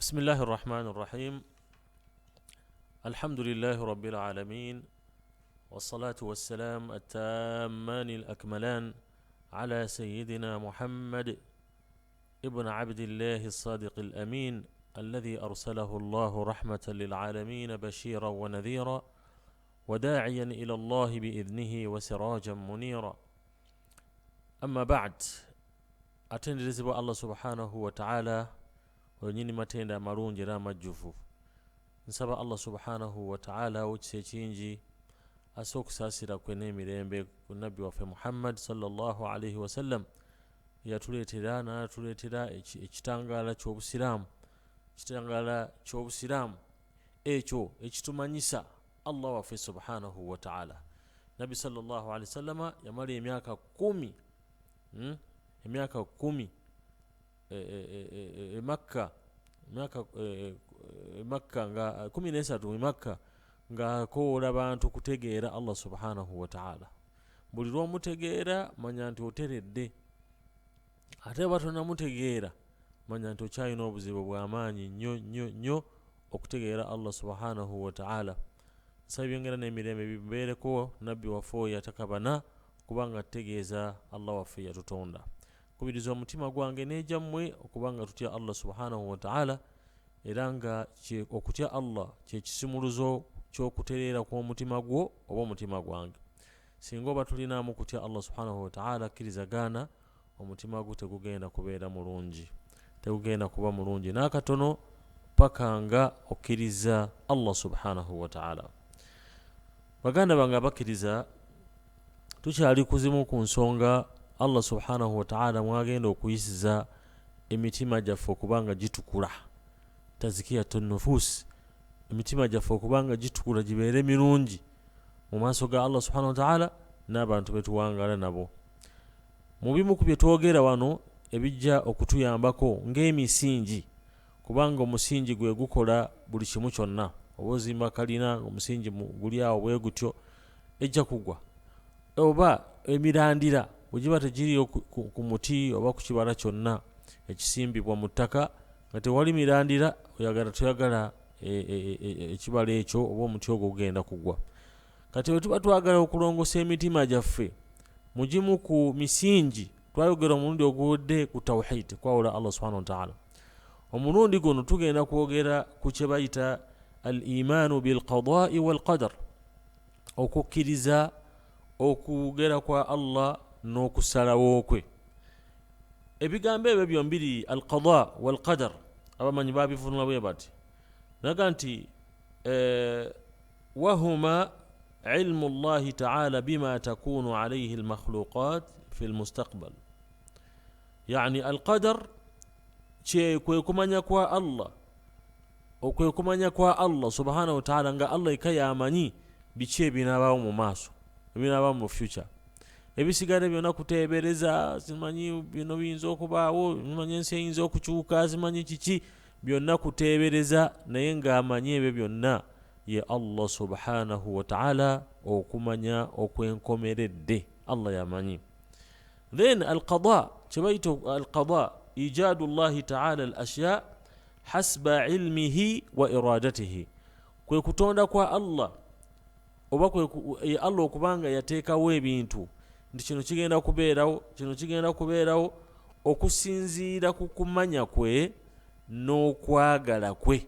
بسم الله الرحمن الرحيم الحمد لله رب العالمين والصلاة والسلام التامان الأكملان على سيدنا محمد ابن عبد الله الصادق الأمين الذي أرسله الله رحمة للعالمين بشيرا ونذيرا وداعيا إلى الله بإذنه وسراجا منيرا أما بعد atenderezebwa Allah subhanahu wa ta'ala onyini matenda amalungi era amajjuvu. Nsaba Allah subhanahu wa ta'ala okisa ekingi ase okusaasira kwe n'emirembe ku nabbi waffe Muhammad sallallahu alaihi wasallam, yatuleetera n'atuleetera ekitangaala ky'obusiraamu, ekitangaala ky'obusiraamu ekyo ekitumanyisa Allah waffe subhanahu wa ta'ala. Nabbi sallallahu alaihi wasallama yamala emyaka 10 emyaka 10 Makka, emyaka Makka nga 13 Makka nga akoola bantu kutegeera Allah subhanahu wa ta'ala. Buli lw'omutegeera manya nti oteredde, ate bwe tonamutegeera manya nti okyalina obuzibu bw'amaanyi nnyo nnyo nnyo okutegeera Allah subhanahu wa ta'ala. Nsaba ebyengera n'emirembe bibeereko nabbi waffe oyo atakabana kubanga ategeeza Allah waffe yatutonda. Kubiriza omutima gwange n'egyammwe okubanga tutya Allah subhanahu wa ta'ala, era nga okutya Allah kye kisimuluzo ky'okutereera kw'omutima gwo oba omutima gwange. Singa oba tulinaamu kutya Allah subhanahu wa ta'ala, kkirizagaana omutima gwo tegugenda kubeera mulungi, tegugenda kuba mulungi n'akatono paka nga okkiriza Allah subhanahu wa ta'ala. Baganda bange abakkiriza, tukyali kuzimu ku nsonga Allah subhanahu wa ta'ala mwagenda okuyisiza emitima gyaffe okubanga gitukula, tazkiyatun nufus, emitima gyaffe okubanga gitukula gibeere mirungi mu maaso ga Allah subhanahu wa ta'ala n'abantu betuwangaala nabo. Mu bimu ku bye twogera wano ebijja okutuyambako ng'emisingi, kubanga omusingi gwe gukola buli kimu kyonna. Oba ozimba kalina omusingi guli awo bwe gutyo ejja kugwa, oba emirandira bwe giba tegiriyo ku muti oba ku kibala kyonna ekisimbibwa mu ttaka nga tewali mirandira, oyagala toyagala ekibala ekyo oba omuti ogwo gugenda kugwa. Kati bwe tuba twagala okulongosa emitima gyaffe, mu gimu ku misingi twayogera omulundi oguwedde ku tawhid, kwawula Allah subhanahu wa ta'ala. Omulundi guno tugenda kwogera ku kye bayita al-imaanu bil-qada'i wal-qadar, okukkiriza okugera kwa Allah n'okusalawo kwe. Ebigambo ebyo byombiri al-qada wal-qadar abamanyi babivunula bwe bati, naga nti wahuma ilmu Allahi ta'ala bima takunu alayhi al-makhluqat fi al-mustaqbal. Yani al-qadar kwe kumanya kwa Allah, okwe kumanya kwa Allah subhanahu wa ta'ala, nga Allah ikayamanyi biki ebinabaawo mu maaso, ebinabaawo mu future. Ebisigale byonna kuteebereza, simanyi bino biyinza okubaawo, simanyi ensi eyinza okukyuka, simanyi kiki, byonna kuteebereza, naye ng'amanyi ebyo byonna ye Allah subhanahu wa ta'ala, okumanya okwenkomeredde Allah yamanyi. Then al-qada, kye bayita al-qada ijadu Allahi ta'ala al-ashya hasba ilmihi wa iradatihi, kwe kutonda kwa Allah oba kwe Allah okubanga yateekawo ebintu nti kino kigenda kubeerawo, kino kigenda kubeerawo okusinziira ku kumanya kwe n'okwagala kwe.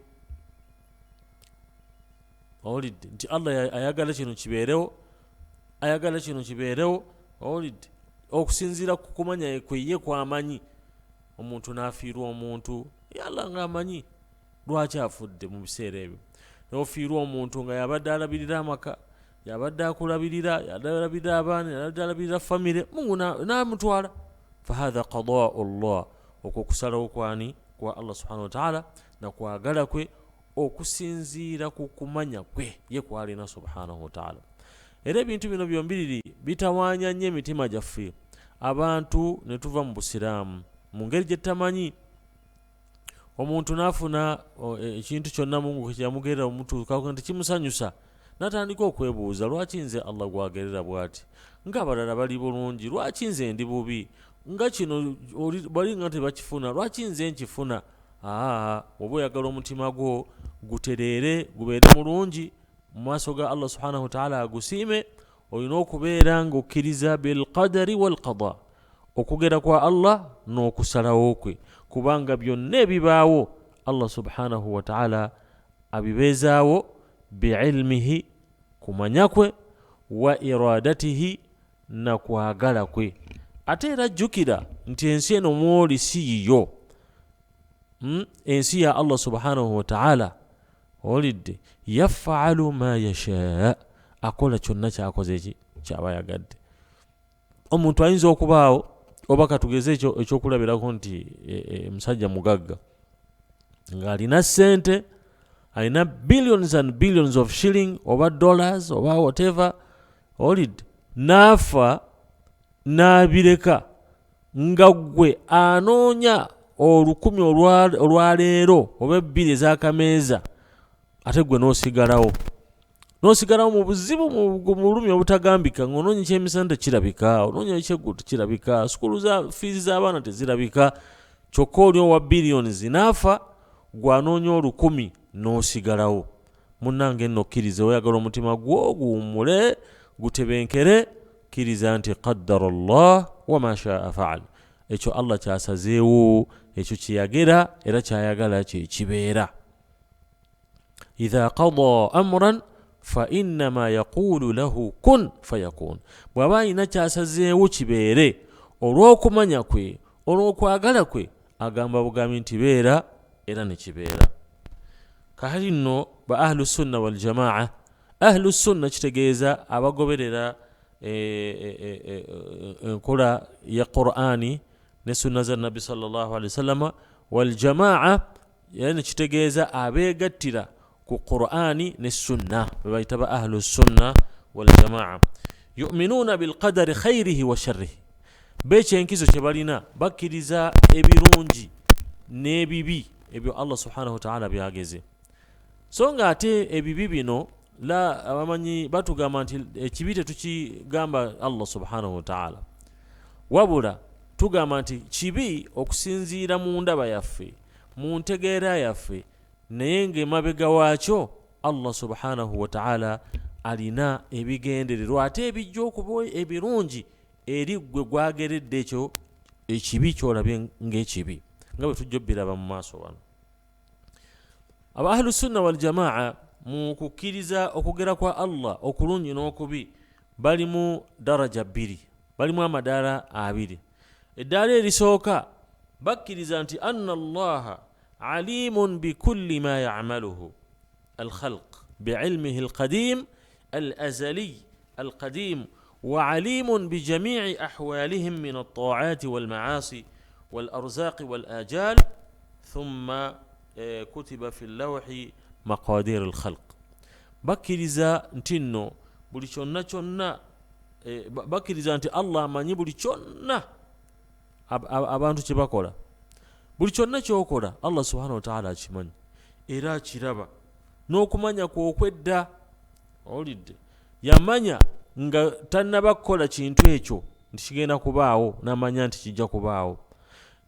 Owulidde nti Allah ayagala kino kibeerewo, ayagala kino kibeerewo. Owulidde okusinziira ku kumanya kwe ye kwamanyi. Omuntu n'afiirwa omuntu, Allah ng'amanyi lwaki afudde mu biseera ebyo. N'ofiirwa omuntu nga yabadde alabirira amaka, yabadde akulabirira, yalabirira abaana, yabadde alabirira famire, Mungu n'amutwala. Fahadha qadaa'u Allah, okwo kusalawo kwani kwa Allah subhanahu wa ta'ala na kwagala kwe okusinziira ku kumanya kwe ye kwalina subhanahu wa ta'ala. Era ebintu bino byombiriri bitawaanya nnyo emitima gyaffe abantu ne tuva mu busiraamu mu ngeri gye tutamanyi. Omuntu n'afuna ekintu kyonna Mungu kye yamugerera omutuukako nti kimusanyusa, n'atandika okwebuuza lwaki nze Allah gwagerera bw'ati, ng'abalala bali bulungi, lwaki nze ndi bubi, nga kino bali nga tebakifuna, lwaki nze nkifuna. Aa, oba oyagala omutima gwo gutereere, gubeere mulungi mu maaso ga Allah subhanahu wataala, agusiime, olina okubeera ng'okkiriza bilqadari walqada, okugera kwa Allah n'okusalawo kwe, kubanga byonna ebibaawo Allah subhanahu wataala abibeezaawo biilmihi, kumanya kwe, wa iradatihi, na kwagala kwe. Ate era jjukira nti ensi eno mwoli si yiyo, Ensi ya Allah subhanahu wataala. Owulidde? Yafalu ma yashaa, akola kyonna kyakoze eki kyaba yagadde. Omuntu ayinza okubaawo, oba katugeze ekyo ekyokulabirako nti musajja mugagga ng'alina ssente, alina billions and billions of shilling oba dollars oba whatever, owulidde, n'afa n'abireka, nga ggwe anoonya olukumi olwaleero oba ebbiri ez'akameeza, ate ggwe n'osigalawo, n'osigalawo mu buzibu, mu bulumi obutagambika, ng'onoonya ekyemisana tekirabika, onoonya ekyeggulo tekirabika, sukulu za fiizi z'abaana tezirabika, kyokka oli owa billions n'afa, gwe anoonya olukumi n'osigalawo. Munnange nno kkiriza, oyagala omutima gwo guwummule, gutebenkere, kkiriza nti qaddara Allah wama shaa faal, ekyo Allah kyasazeewo, ekyo kyeyagera era kyayagala kyekibeera. Idha qada amran fa innama yaqulu lahu kun fayakun, bw'aba alina kyasazeewo kibeere olw'okumanya kwe, olw'okwagala kwe, agamba bugambi nti beera, era ne kibeera. Kakati nno ba ahlu sunna waljamaa, ahlu sunna kitegeeza abagoberera enkola ya Qur'ani ne sunna za Nabbi sallallahu alaihi wasallama, waljamaa era ne kitegeeza abeegattira ku Qur'ani ne sunna, bebayita ba ahlu sunna waljamaa. Yuminuuna bilqadari khairihi wa sharrihi, bekyenkizo kye balina, bakkiriza ebirungi n'ebibi ebyo Allah subhanahu wataala byageze. So nga ate ebibi bino la abamanyi batugamba nti ekibi tetukigamba Allah subhanahu wataala, wabula tugamba nti kibi okusinziira mu ndaba yaffe, mu ntegeera yaffe, naye ng'emabega waakyo Allah subhanahu wataala alina ebigendererwa ate ebijja okuba ebirungi eri ggwe gwageredde ekyo ekibi kyolabye ng'ekibi, nga bwe tujja obbiraba mu maaso wano. Aba ahlu sunna waljamaa mu kukkiriza okugera kwa Allah okulungi n'okubi balimu daraja bbiri, balimu amadaala abiri. Eddaala erisooka, bakkiriza nti anna Allaha alimun bikulli ma yamaluhu alkhalq biilmihi alqadim alazaliy alqadim, wa alimun bijamii ahwalihim min altaati walmaasi walarzaqi walajal, thumma kutiba fi llawhi maqadir alkhalq. Bakkiriza nti nno buli kyonna kyonna, bakkiriza nti Allah amanyi buli kyonna abantu kye bakola, buli kyonna kyokola Allah subhanahu wataala akimanyi era akiraba n'okumanya kwe okwedda. Owulidde? Yamanya nga tannaba kukola kintu ekyo nti kigenda kubaawo, n'amanya nti kijja kubaawo,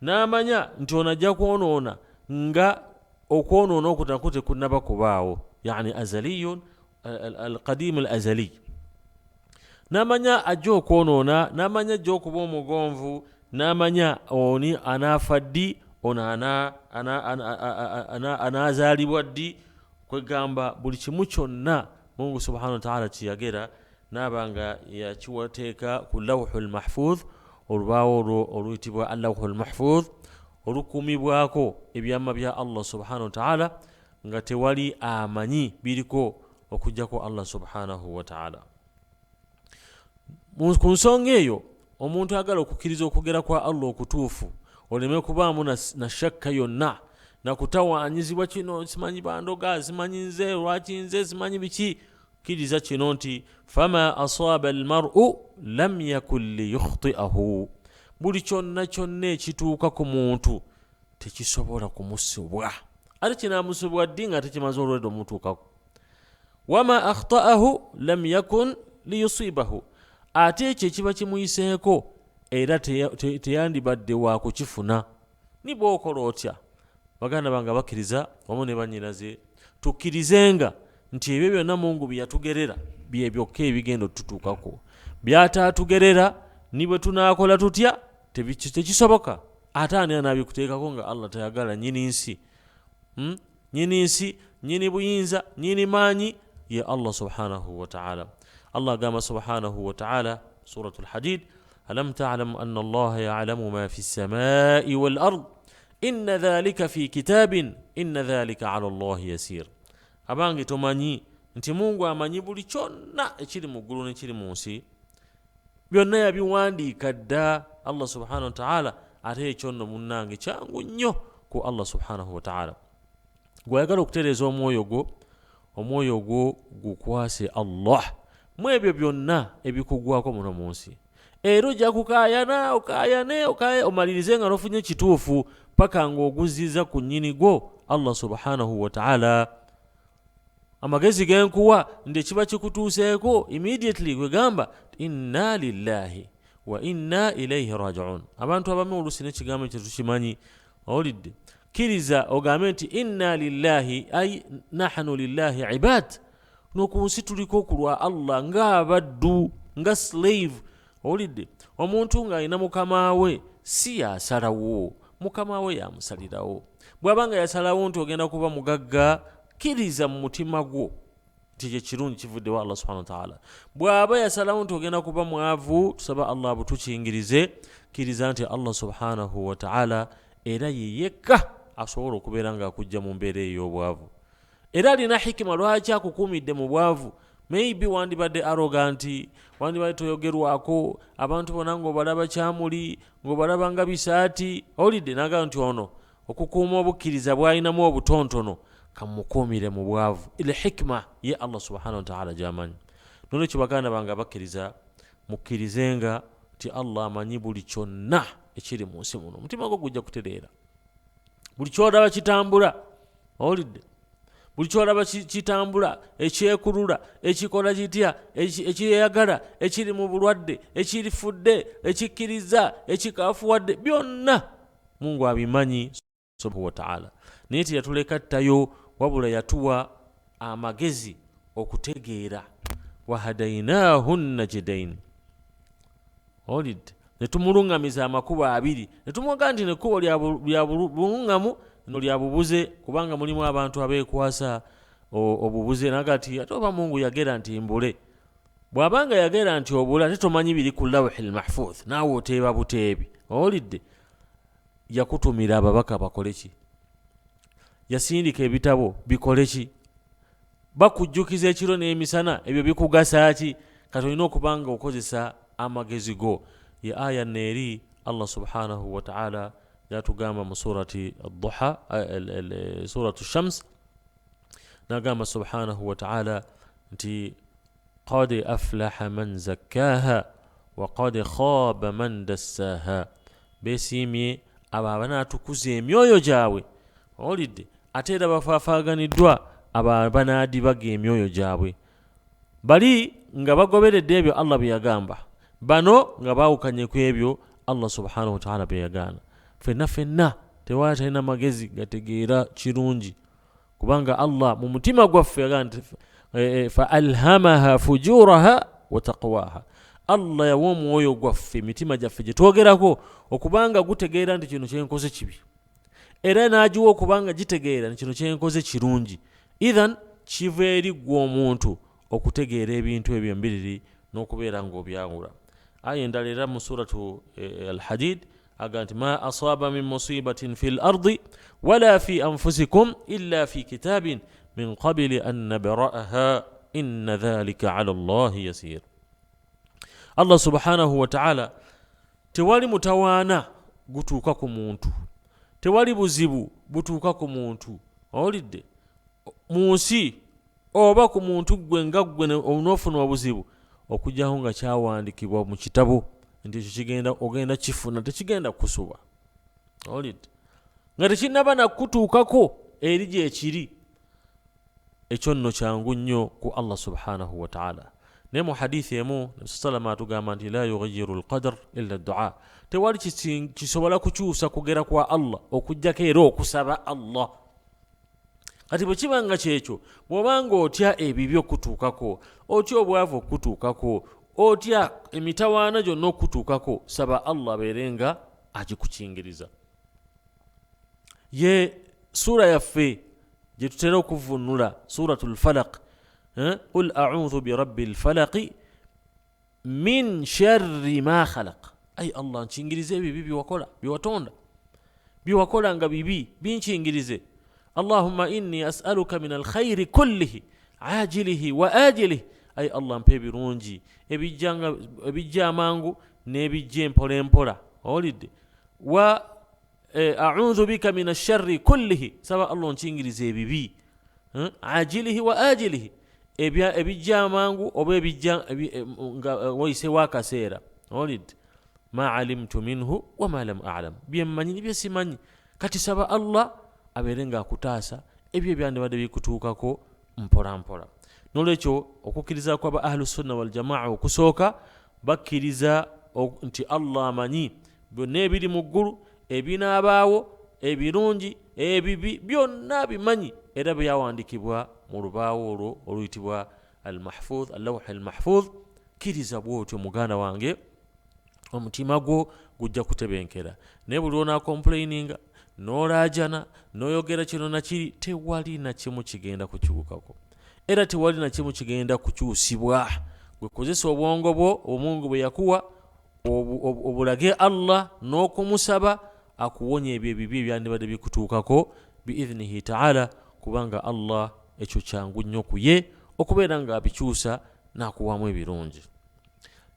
n'amanya nti ono ajja kwonoona nga okwonoona okwo nakwo tekunnaba kubaawo, yani azaliyun alqadimu al azaliy, n'amanya ajja okwonoona, n'amanya ajja okuba omugonvu, n'amanya oni anaafa ddi, ono anaazaalibwa ddi. Kwegamba buli kimu kyonna Mungu subhanahu wataala kyeyagera naaba nga yakiwateeka ku lawhu lmahfudh, olubaawo olwo oluyitibwa allawhu lmahfudh, olukuumibwako ebyama bya Allah subhanahu wataala, nga tewali amanyi biriko okugjako Allah subhanahu wataala. Ku nsonga eyo, omuntu agala okukkiriza okugera kwa Allah okutuufu, oleme kubaamu na shakka yonna nakutawaanyizibwa kino simanyi bandoga, simanyi nze lwaki, nze simanyi biki, kkiriza kino nti fama asaba almaru lam yakun liyukhtiahu, buli kyonna kyonna ekituuka ku muntu tekisobola kumusubwa, ate kinaamusubwa ddi nga tekimaze olwedde omutuukako? Wama akhtaahu lam yakun liyusibahu, ate ekyo ekiba kimuyiseeko era teyandibadde wakukifuna. Ni bwokola otya, Baganda bange abakkiriza wamu ne bannyinaze, tukkirizenga nti ebyo byonna Mungu bye yatugerera bye byokka ebigenda otutuukako. By'ataatugerera ni bwe tunaakola tutya tekisoboka. Ate ani anaabikuteekako nga Allah tayagala? Nnyini nsi, Nnyini nsi, nnyini buyinza, nnyini maanyi ye Allah subhanahu wa ta'ala. Allah agamba subhanahu wa ta'ala Suratul Hadid, alam ta'lamu anna Allaha ya'lamu ma fi ssamaa'i wal ard inna dhalika fi kitabin inna dhalika ala Allahi yasir. Abange, tomanyi nti Mungu amanyi buli kyonna ekiri mu ggulu n'ekiri mu nsi? Byonna yabiwandiika dda Allah subhanahu wa ta'ala. Ate ekyo nno munnange kyangu nnyo ku Allah subhanahu wa ta'ala. Gw'ayagala okutereeza omwoyo gwo, omwoyo gwo gukwase Allah mu ebyo byonna ebikugwako muno mu nsi. Era ojja kukaayana, okaayane, omalirize nga n'ofunye kituufu paka ng'oguzizza ku nnyini gwo Allah subhanahu wa ta'ala. Amagezi genkuwa nti ekiba kikutuuseeko immediately kwegamba inna lillahi wa inna ilaihi rajiun. Abantu abamu oluusi n'ekigambo ekyo tukimanyi, owulidde? Kkiriza ogambe nti inna lillahi, ay nahnu lillahi ibad. No ku nsi tuliko ku lwa Allah ng'abaddu, nga slave. Owulidde? Omuntu ng'alina mukama we si yasalawo, mukama we yamusalirawo. Bw'aba nga yasalawo nti ogenda kuba mugagga, kkiriza mu mutima gwo nti kye kirungi kivudde wa Allah subhanahu wa ta'ala. Bw'aba yasalawo nti ogenda kuba mwavu, tusaba Allah abutukingirize, kkiriza nti Allah subhanahu wa ta'ala era ye yekka asobola okubeera ng'akujja mu mbeera ey'obwavu. Era alina hikima lwaki akukuumidde mu bwavu. Maybe wandibadde arrogant, wandibadde toyogerwako, abantu bonna ng'obalaba kyamuli, ng'obalaba nga bisaati. Owulidde? N'agamba nti ono okukuuma obukkiriza bw'alinamu obutontono kamukuumire mu bwavu. Ile hikima ye Allah subhanahu wa ta'ala gy'amanyi. Nolwekyo baganda bange abakkiriza, mukkirizenga nti Allah amanyi buli kyonna ekiri mu nsi muno. Omutima gwo gujja kutereera. Buli ky'olaba kitambula, owulidde? Buli ky'olaba kitambula, ekyekulula, ekikola kitya, ekyeyagala, ekiri mu bulwadde, ekirifudde, ekikkiriza, ekikafuwadde, byonna Mungu abimanyi subhanahu wa ta'ala. Naye teyatuleka ttayo, wabula yatuwa amagezi okutegeera. Wahadainahu najdain, owulidde? Ne tumuluŋŋamiza amakubo abiri, ne tumugamba nti nekkubo lya buluŋŋamu no lya bubuze, kubanga mulimu abantu abeekwasa obubuze. Naga nti ate oba Mungu yagera nti mbule, bw'abanga yagera nti obula, ate tomanyi biri ku lawhi lmahfudh, naawe oteeba buteebi. Owulidde? Yakutumira ababaka bakole ki? Yasindika ebitabo bikole ki? Bakujjukiza ekiro n'emisana, ebyo bikugasa ki? Kati olina okuba nga okozesa amagezi go. Ye aya neeri Allah subhanahu wa ta'ala yatugamba mu surati Duha, suratu Shams, n'agamba subhanahu wa ta'ala nti qad aflaha man zakkaha wa qad khaba man dassaha. Beesiimye abo abanaatukuza emyoyo gyabwe. Owulidde? Ate era bafaafaaganiddwa abo abanaadibaga emyoyo gyabwe. Bali nga bagoberedde ebyo Allah bye yagamba, bano nga baawukanye ku ebyo Allah subhanahu wa ta'ala bye yagaana. Ffenna ffenna tewali talina magezi gategeera kirungi, kubanga Allah mu mutima gwaffe yagamba nti fa alhamaha fujuraha wa taqwaha. Allah yawa omwoyo gwaffe, emitima gyaffe gye twogerako, okubanga gutegeera nti kino kyenkoze kibi, era n'agiwa okubanga gitegeera nti kino kyenkoze kirungi. Ithan kiva eri ggwe omuntu okutegeera ebintu ebyo embiriri n'okubeera ng'obyawula. Aya endala era mu suratu Al-Hadid agamba nti ma asaba min musibatin fi l ardi wala fi anfusikum illa fi kitabin min qabili an nabra'aha inna dhalika ala Allahi yasir. Allah subhanahu wa ta'ala, tewali mutawaana gutuuka ku muntu, tewali buzibu butuuka ku muntu, owulidde, mu nsi oba ku muntu ggwe nga ggwe onoofuna obuzibu, okuggyako nga kyawandiikibwa mu kitabo nti ekyo kigenda ogenda kifuna, tekigenda kukusuba. Owulidde? Nga tekinnaba nakutuukako eri gyekiri. Ekyo nno kyangu nnyo ku Allah subhanahu wa ta'ala. Naye mu hadithi emu Nabi salama atugamba nti la yughayiru lqadar illa dua, tewali kisobola kukyusa kugera kwa Allah okujjako era okusaba Allah. Kati bwe kiba nga kyekyo, bw'obanga otya ebibi okutuukako, otya obwavu okutuukako, otya emitawaana gyonna okutuukako, saba Allah abeere nga agikukingiriza. Ye suura yaffe gye tutera okuvvunnula, suratu lfalaq, qul audhu birabbi lfalaqi min sharri ma khalaq. Ai Allah, nkingirize ebibi byewakola, byewatonda, byewakola nga bibi, binkingirize. Allahumma inni asaluka min alkhairi kullihi ajilihi wa ajilihi. Ai Allah, mpa ebirungi ebijja amangu n'ebijja empola empola. Owulidde? Wa audhu bika min asharri kullihi, saba Allah onkingirize ebibi, ajilihi wa ajilihi, ebijja amangu oba ebijja nga wayisewo akaseera. Owulidde? Ma alimtu minhu wama lam alam, byemmanyi ne byesimanyi. Kati saba Allah abeere ng'akutaasa ebyo ebyandibadde bikutuukako mpola mpola. Nolwekyo okukkiriza kwaba ahlu sunna waljamaa okusooka, bakkiriza nti Allah amanyi byonna ebiri mu ggulu, ebinaabaawo, ebirungi, ebibi, byonna bimanyi, era byawandikibwa mu lubaawo olwo oluyitibwa almahfudh, allawhi almahfudh. Kkiriza bwotyo muganda wange, omutima gwo gujja kutebenkera. Naye buli lwonakomplaininga n'olaajana n'oyogera kino nakiri, tewali na kimu kigenda kukyukako, era tewali na kimu kigenda kukyusibwa. Gwe kozesa obwongo bwo, omungu bwe yakuwa, obulage Allah n'okumusaba akuwonya ebyo ebibi ebyandibadde bikutuukako biidhinihi taala, kubanga Allah ekyo kyangu nnyo ku ye okubeera nga abikyusa n'akuwamu ebirungi.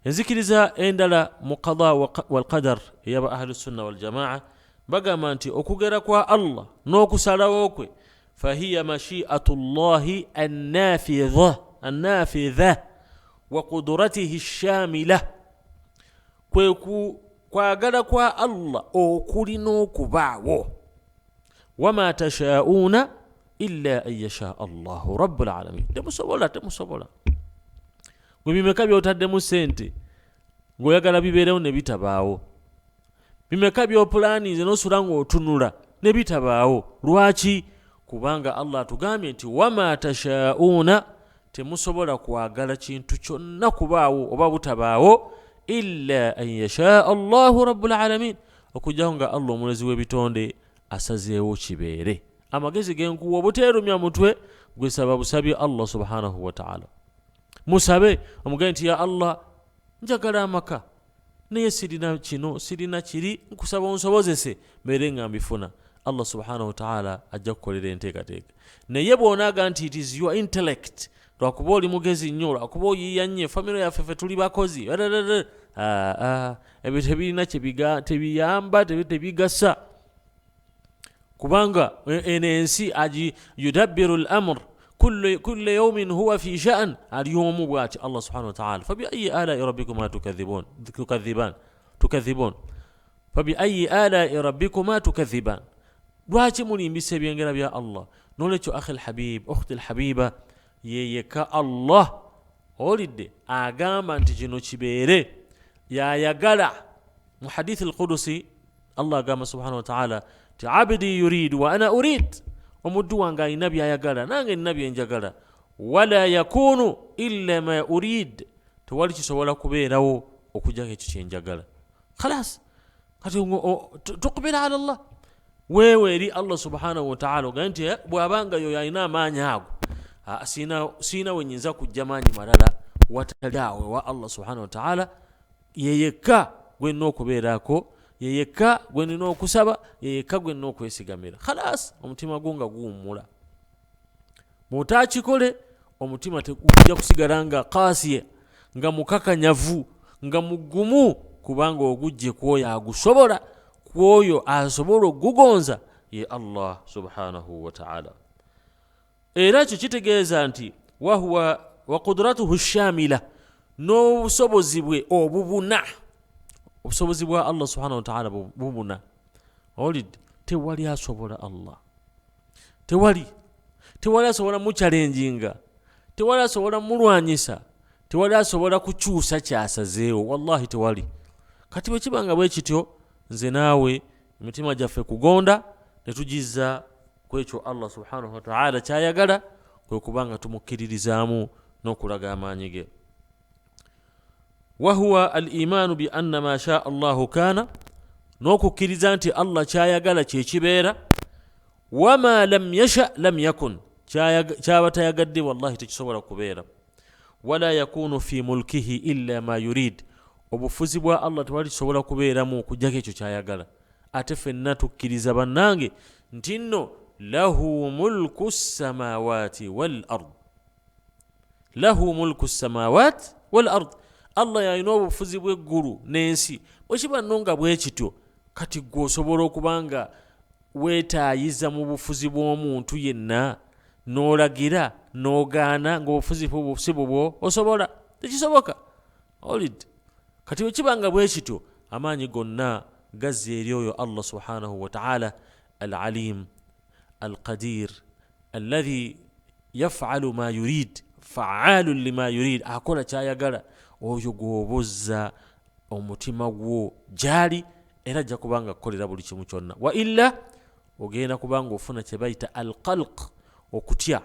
Enzikiriza endala mu qada walqadar eyaba ahlusunna waljamaa, bagamba nti okugera kwa Allah n'okusalawo kwe, fahiya mashiatu llahi annafidha wa qudratihi shamila, kwe kwagala kwa Allah okulina okubaawo. Wama tashauuna illa an yashaa allahu rabbul alamin. Temusobola, temusobola. Gwe bimeka byotaddemu sente ng'oyagala bibeerewo ne bitabaawo? Bimeka byopulaninze n'osula ng'otunula ne bitabaawo? Lwaki? Kubanga Allah atugambye nti wama tashauuna, temusobola kwagala kintu kyonna kubaawo oba butabaawo, illa an yashaa allahu rabbul alamin, okujjako nga Allah omulezi w'ebitonde asazeewo kibeere. Amagezi genkuwa obuteerumya mutwe, gwe saba busabye Allah subhanahu wataala. Musabe omugambe nti ya Allah, njagala amaka, naye sirina kino, sirina kiri, nkusaba onsobozese mbeere nga mbifuna. Allah subhanahu wataala ajja kukolera enteekateeka. Naye bw'onaaga nti it is your intellect, lwakuba oli mugezi nnyo, lwakuba oyiiya nnyo, efamire yaffe ffe tuli bakozi, ebyo tebirina tebiyamba, tebigasa, kubanga eno ensi agi yudabbiru l amr kulla yaumin huwa fi shan, ali omu bwati Allah subhanahu wataala. Fabiayi alai rabbikuma tukadhiban, tukadhibun, fabiayi alai rabbikuma tukadhiban, lwaki mulimbisa ebyengera bya Allah? Nolwekyo akhi lhabib, ukhti lhabiba, yeyeka Allah owulidde agamba nti kino kibeere yayagala. Mu hadithi alqudusi Allah agamba subhanahu wataala ti abdi yuridu wa ana urid, omuddu wange alina byayagala, nange nina byenjagala. Wala yakunu illa ma urid, tewali kisobola kubeerawo okujjako ekyo kyenjagala. Khalas, kati tukbira ala llah, weewe eri Allah subhanahu wataala, ogambe nti bw'abanga yoyo alina amaanyi ago, siina wenyinza kujja maanyi malala watali awo ewa Allah subhanahu wataala. Yeyekka gwenina okubeerako, yeyekka gwenina okusaba, yeyekka gwenina okwesigamira. Khalas, omutima gwo nga guwummula. Bw'otaakikole, omutima tegujja kusigala nga kasiye, nga mukakanyavu, nga mugumu, kubanga ogujje kwoyo agusobola, kwoyo asobola okugugonza, ye Allah subhanahu wataala. Era ekyo kitegeeza nti wahuwa wa qudratuhu shamila, n'obusobozi bwe obubuna, obusobozi bwa Allah subhanahu wataala bubuna. Owulidde? Tewali asobola Allah, tewali asobola muchallenginga, tewali asobola mulwanyisa. Tewali asobola kukyusa kyasazeewo, wallahi tewali. Kati bwe kiba nga bwe kityo, nze naawe emitima gyaffe kugonda ne tugizza ku ekyo Allah subhanahu wataala kyayagala, kwe kuba nga tumukkiririzaamu n'okulaga amaanyi ge. Wahuwa al imaanu bi anna ma shaa Allahu kaana, n'okukkiriza nti Allah kyayagala kyekibeera. Wama lam yasha lam yakun, kyaba tayagadde wallahi tekisobola kubeera. Wala yakunu fi mulkihi illa ma yurid, obufuzi bwa Allah tewali kisobola kubeeramu okujjako ekyo kyayagala. Ate ffenna tukkiriza bannange nti nno lahu mulku ssamawati wal ard, lahu mulku ssamawati wal ard, Allah yalina obufuzi bw'eggulu n'ensi. Bwe kiba nno nga bwe kityo, kati ggwe osobola okuba nga weetaayiza mu bufuzi bw'omuntu yenna n'olagira n'ogaana ng'obufuzi si bubwo? Osobola? Tekisoboka. Olid kati bwe kiba nga bwe kityo, amaanyi gonna gazza eri oyo Allah subhanahu wataala al alim al qadir alladhi yafalu ma yurid, faalun lima yurid, akola kyayagala. Oyo gw'obozza omutima gwo gyali, era ajja kuba nga kukolera buli kimu kyonna. Wa illa ogenda kuba nga ofuna kye bayita alqalq, okutya,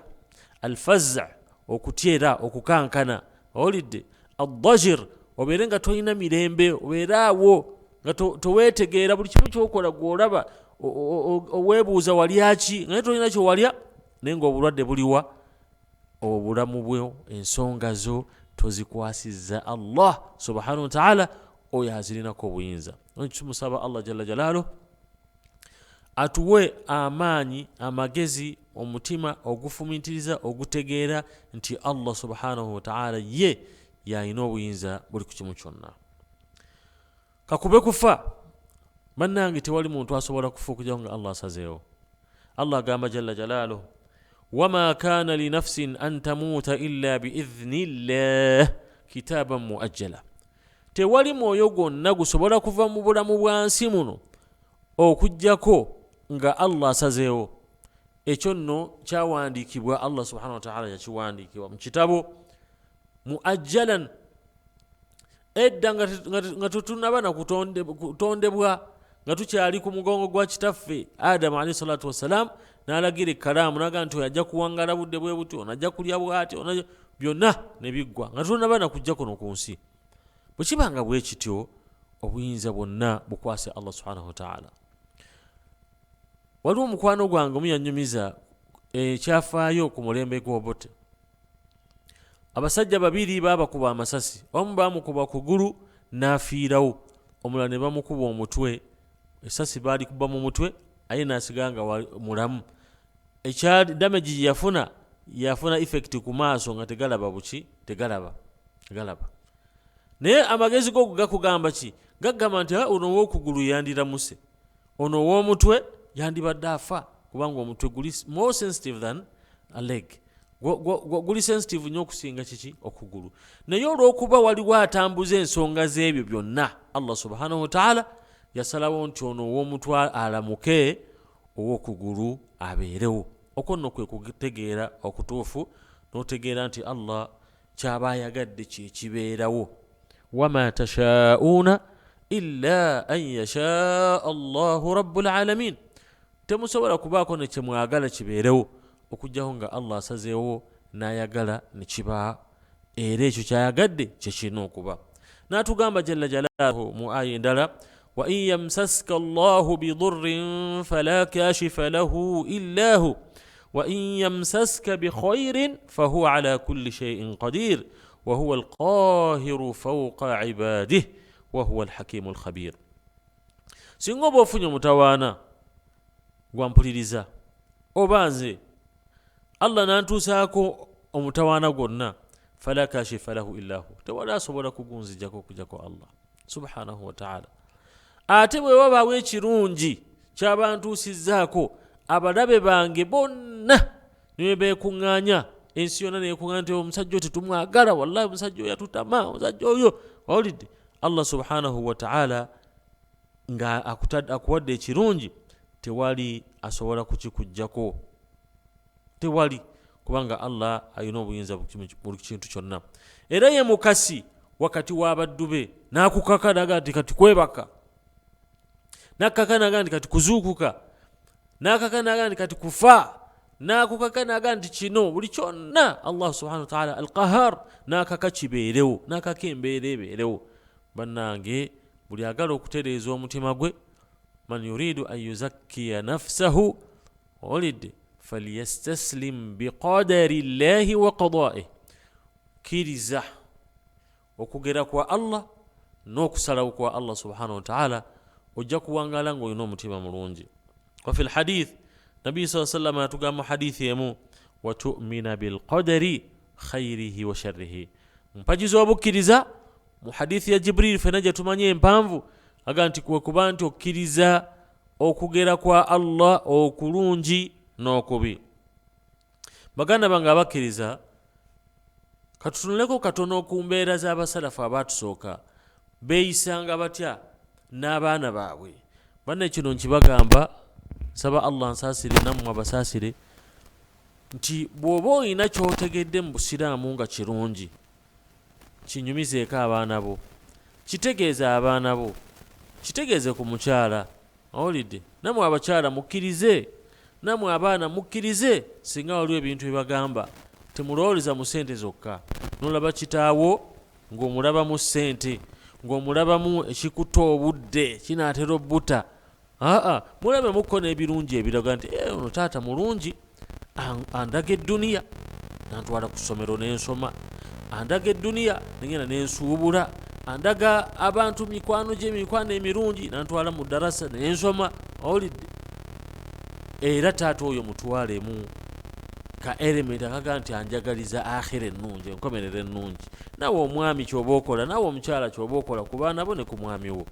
alfaza, okutya era okukankana, owulidde, addajir, obeere nga tolina mirembe, obeere awo nga toweetegeera, buli kimu kyokola gwolaba oweebuuza walyaki, naye tolina kyewalya, naye ngaobulwadde buliwa? Obulamu bwe, ensonga zo tozikwasizza Allah subhanahu wataala, oyo azirinako obuyinza. Tumusaba Allah jalla jalaaluh atuwe amaanyi, amagezi, omutima ogufumintiriza, ogutegeera nti Allah subhanahu wataala ye yalina obuyinza buli ku kimu kyonna. Kakube kufa, bannange, tewali muntu asobola kufa okujjako nga Allah asazeewo. Allah agamba jalla jalaaluh, wama kana linafsin an tamuuta illa biidhni llah kitaban muajjala. Tewali mwoyo gwonna gusobola kuva mu bulamu bwa nsi muno okujjako nga Allah asazeewo. Ekyo nno kyawandiikibwa, Allah subhanahu wataala yakiwandiikibwa mu kitabo muajjalan, edda nga tetunaba na kutondebwa, nga tukyali ku mugongo gwa kitaffe Adamu alaihi salatu wassalam, n'alagira ekkalaamu naga nti oyo ajja kuwangala budde bwe buti, ono ajja kulya bwati, byonna ne biggwa nga tetunaba na kujja kuno ku nsi. Bwe kiba nga bwe kityo, obuyinza bwonna bukwase Allah subhanahu wataala. Waliwo omukwano gwange omu yanyumiza ekyafaayo ku mulembe gw'Obote. Abasajja babiri baabakuba amasasi, omu baamukuba kugulu n'afiirawo, omulala ne bamukuba omutwe, esasi baalikuba mu mutwe aye n'asigala nga mulamu. Ekya damage gye yafuna, yafuna effect ku maaso nga tegalaba buki, tegalaba galaba. Naye amagezi go gakugamba ki? Gagamba nti ono ow'okugulu yandiramuse, ono ow'omutwe yandibadde afa, kubanga omutwe guli more sensitive than a leg, guli sensitive nnyo okusinga kiki, okugulu. Naye olw'okuba waliwo atambuza ensonga z'ebyo byonna, Allah subhanahu wataala yasalawo nti ono ow'omutwe alamuke, ow'okugulu abeerewo. Okwo nno kwe kutegeera okutuufu, n'otegeera nti Allah kyaba ayagadde kyekibeerawo. Wama tashauuna illa an yashaa Allahu rabbul alamin, temusobola kubaako ne kyemwagala kibeerewo okujjako nga Allah asazeewo n'ayagala ne kiba, era ekyo kyayagadde kyekirina okuba. N'atugamba jalla jalaaluhu mu aya endala, wa in yamsaska Allahu bidurrin fala kashifa lahu illa hu wa in yamsaska bikhairin fahuwa ala kulli shay'in qadir wa huwa alqahiru fawqa ibadih wa huwa alhakimu alkhabir. Singa oba ofunye omutawaana gwampuliriza, oba nze Allah nantuusaako omutawaana gwonna, fala kashifa lahu illa hu, tewali asobola kugunzijjako okujjako Allah subhanahu wataala. Ate bwe wabaawo ekirungi kyabantuusizzaako, abalabe bange bonna ne beekuŋŋaanya, ensi yonna nekuŋŋaanya nti omusajja oyo tetumwagala, wallahi omusajja oyo yatutama, omusajja oyo, wawulidde, Allah subhanahu wataala nga akuwadde ekirungi, tewali asobola kukikugjako, tewali. Kubanga Allah alina obuyinza buli kintu kyonna, era ye mukasi wakati w'abaddu be. N'akukaka naga nti kati kwebaka, nakaka naga nti kati kuzuukuka, nakaka naga nti kati kufa, nakukaka naga nti kino, buli kyonna. Allah subhanahu wataala Alqahar, nakaka kibeerewo, nakaka embeera ebeerewo. Bannange, buli agala okutereeza omutima gwe, man yuridu an yuzakkiya nafsahu, olidde, falyastaslim biqadari llahi wa qadaih, kkiriza okugera kwa Allah n'okusalawo kwa Allah subhanahu wataala, ojja kuwangaala ng'olina omutima mulungi. Wafi lhadith, Nabiyi saa sallama yatugamba hadithi emu, watumina bilqadari khairihi wa sharrihi, mpagi z'obukkiriza. Mu hadithi ya Jibril fena gye tumanyi empanvu, aga nti kwekuba nti okkiriza okugera kwa Allah okulungi n'okubi. Baganda bange abakkiriza, katutunuleko katono ku mbeera z'abasalafu abatusooka, beeyisanga batya n'abaana baabwe. Banne, kino nkibagamba, nsaba Allah nsaasire nammwe abasaasire, nti bw'oba olina ky'otegedde mu busiraamu nga kirungi, kinyumizeeko abaana bo, kitegeeze abaana bo, kitegeeze ku mukyala. Owulidde? Nammwe abakyala mukkirize, nammwe abaana mukkirize. Singa waliwo ebintu byebagamba, temulowoleza mu ssente zokka. Nolaba kitaawo ng'omulabamu ssente, ng'omulabamu ekikuta obudde kinaatera obbuta, aa mulabemukko n'ebirungi ebiraga nti eh, ono taata mulungi, andaga edduniya, nantwala ku ssomero nensoma, andaga edduniya nengenda nensuubula, andaga abantu mikwano gye, emikwano emirungi, nantwala mu darasa nensoma. Owulidde? Era taata oyo mutwalemu ka element akaga nti anjagaliza akhira ennungi, enkomerero ennungi. Nawe omwami kyoba okola, nawe omukyala kyoba okola ku baana bo ne ku mwami wo.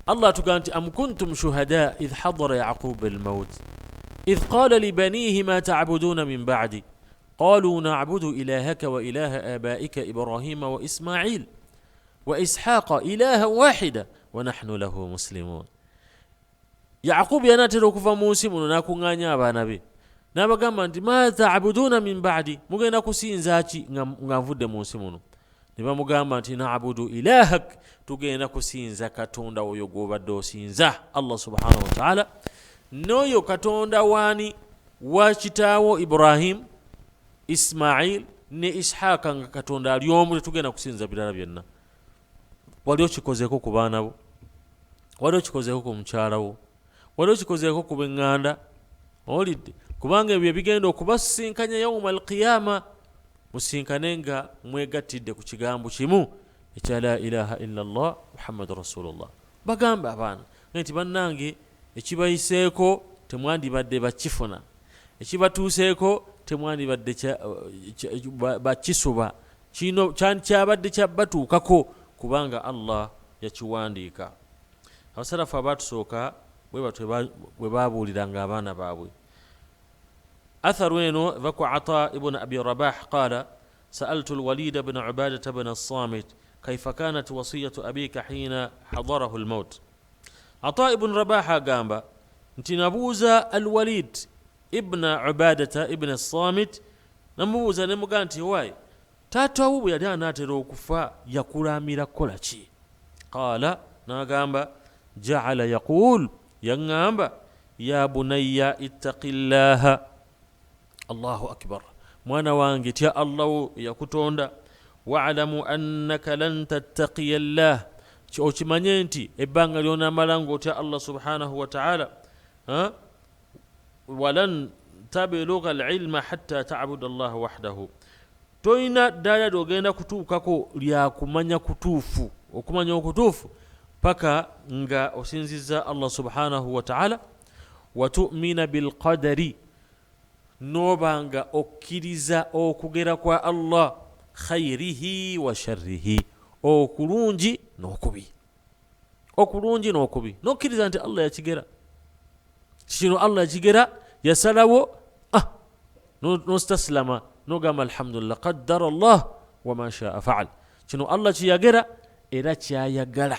Allah atugamba nti am kuntum shuhada idh hadara Yaqub almaut idh qala libanihi ma tabuduna min badi qalu nabudu ilahaka wa ilaha abaika Ibrahima wa Ismail wa Ishaqa ilaha wahida wa nahnu lahu muslimun. Yaqubu yanaatera okuva mu nsi muno, n'akuŋŋaanya abaana be n'abagamba nti ma tabuduna min badi, mugenda kusinza ki nga nvudde mu nsi muno? Ne bamugamba nti nabudu ilahak, tugenda kusinza Katonda oyo gw'obadde osinza, Allah subhanahu wataala, n'oyo Katonda waani wa kitaawo Ibrahimu, Ismail ne Ishaaka, nga Katonda ali omu, tetugenda kusinza birala byonna. Wali okikozeeko ku baana bo? Wali okikozeeko ku mukyala wo? Wali okikozeeko ku beŋŋanda? Owulidde? Kubanga ebyo ebigenda okubasisinkanya yauma alqiyama, musinkane nga mwegattidde ku kigambo kimu ekya la ilaha illa llah Muhammadu rasulullah. Bagamba abaana nti bannange, ekibayiseeko temwandibadde bakifuna, ekibatuuseeko temwandibadde bakisuba, kino kyabadde kyabatuukako kubanga Allah yakiwandiika. Abasalafu abatusooka bwe batyo bwe babuuliranga abaana baabwe. Atharu eno eva ku Ata ibn Abi Rabah, qala saaltu Lwalida bna Ubadata bna Samit kaifa kanat wasiyatu abika hina hadarahu lmaut. Ata ibn Rabah agamba nti nabuuza Alwalid ibna Ubadata ibna Samit, namubuuza nemugaa nti wayi, taata wo bwe yali anaatera okufa yakulamira kukola ki? Qaala, n'agamba, jaala yaqul, yaŋŋamba, ya bunayya ittaqi llaha, Allahu akbar, mwana wange tya Allah wo eyakutonda, waalamu annaka lan tattaqiya llah, okimanye nti ebbanga lyonamala ngaotya Allah subhanahu wataala, walan tabluga alilma hatta tabuda llaha wahdahu, tolina ddaala lyogenda kutuukako lyakumanya kutuufu, okumanya okutuufu, paka nga osinziza Allah subhanahu wataala, watumina bilqadari, noba nga okkiriza okugera kwa Allah, khairihi wa sharrihi, okulungi n'okubi, okulungi n'okubi, nokkiriza nti Allah yakigera kino, Allah yakigera, yasalawo. Ah, nostasislama nogamba alhamdulillah, qaddara llah wama shaa faal, kino Allah kiyagera era kyayagala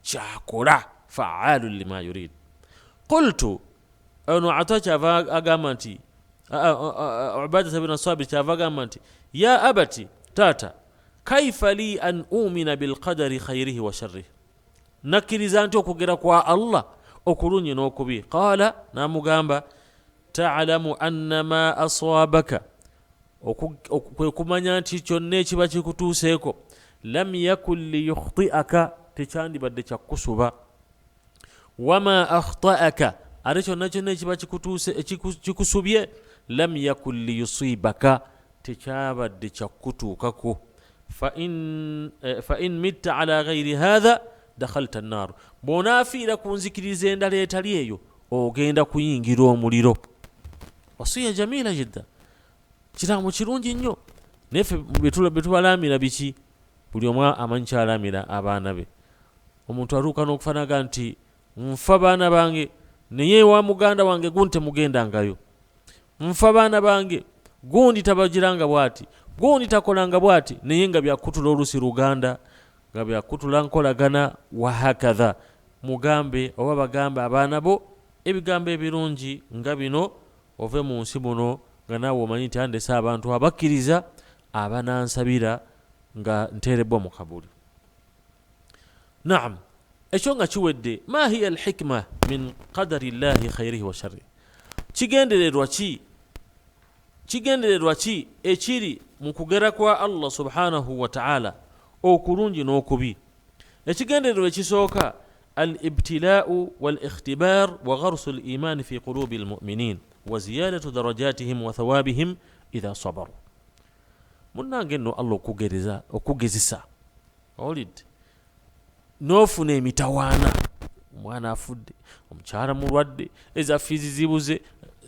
kyakola, faalun lima yurid. Qultu, ono Ata kyava agamba nti Ubadata bin Sabit kyava agamba nti ya abati, taata, kaifa li an umina bilqadari khairihi wa sharrihi, nakkiriza nti okugera kwa Allah okulungi n'okubi. Qala, n'amugamba, talamu anna ma aswabaka, kwe kumanya nti kyonna ekiba kikutuuseeko, lam yakun liyukhtiaka, tekyandibadde kyakukusuba, wama akhtaaka, ate kyonna kyonna ekiba kikusubye, lam yakun liyusibaka, tekyabadde kyakutuukako. Fa in mitta ala ghairi hatha dakhalta nnar, bw'onaafiira ku nzikiriza endala etali eyo ogenda kuyingira omuliro. Wasiya jamila jidda, kiraamo kirungi nnyo. Naye ffe betubalamira biki? Buli omu amanyi kyalamira abaana be. Omuntu atuuka n'okufanaga nti nfa baana bange, naye ewa muganda wange gundi temugendangayo, nfa baana bange gundi tabagiranga bw'ati, gundi takolanga bw'ati, naye nga byakutula olusi luganda, nga byakutula nkolagana, wahakatha. Mugambe oba bagambe abaana bo ebigambo ebirungi nga bino, ove mu nsi muno nga naawe omanyi nti andese abantu abakkiriza abanansabira nga nteerebbwa mu kabuli. Naam, ekyo nga kiwedde, ma hiya alhikma min qadari llahi khairihi wa sharrihi, kigendererwa ki, kigendererwa ki ekiri mu kugera kwa Allah subhanahu wa ta'ala okulungi n'okubi? Ekigendererwa ekisooka, al-ibtilaa'u wal-ikhtibaar wa gharsu al-imaani fi qulubi al-mu'minin wa ziyadatu darajatihim wa thawabihim idha sabaru. Munnange nno Allah okugereza, okugezesa, owulidde, n'ofuna emitawaana, omwana afudde, omukyala mulwadde, eza fiizi zibuze,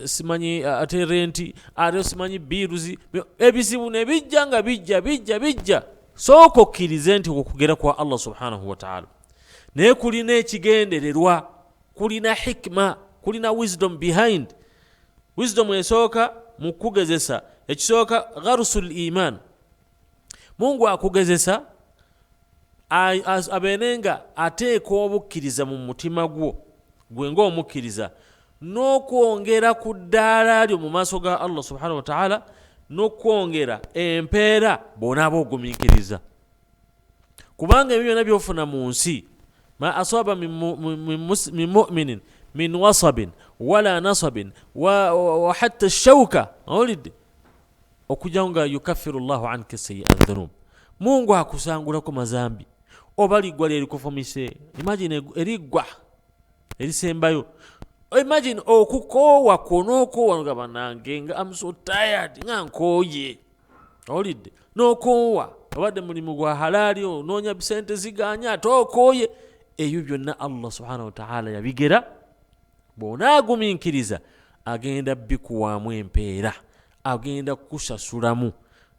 simanyi ate renti, ate simanyi biiruzi, ebizibu ne bijja nga bijja bijja bijja. Sooka okkirize nti okugera kwa Allah subhanahu wa ta'ala, naye kulina ekigendererwa, kulina hikma, kulina wisdom behind. Wisdom esooka mu kugezesa, ekisooka gharusul iman, Mungu akugezesa abeere nga ateeka obukkiriza mu mutima gwo gwe ng'omukkiriza, n'okwongera ku ddaala lyo mu maaso ga Allah subhanahu wa ta'ala, n'okwongera empeera bw'onaaba ogumiikiriza. Kubanga ebyo byonna by'ofuna mu nsi, ma asaba min mu'minin min wasabin wala nasabin wa hatta shauka, owulidde, okujjawo nga yukaffiru llahu anka sayyi'a dhunub, Mungu akusangulako mazambi, oba liggwa lyerikufumise. Imagine eriggwa erisembayo, imagine okukoowa kwo n'okoowa nga banange nga I'm so tired, nga nkooye, owulidde, n'okoowa, obadde mulimu gwa halaali, onoonya sente ziganya, ate okooye. Ebyo byonna Allah subhanahu wa ta'ala yabigera, bw'onaagumiikiriza agenda bikuwaamu empeera, agenda kukusasulamu.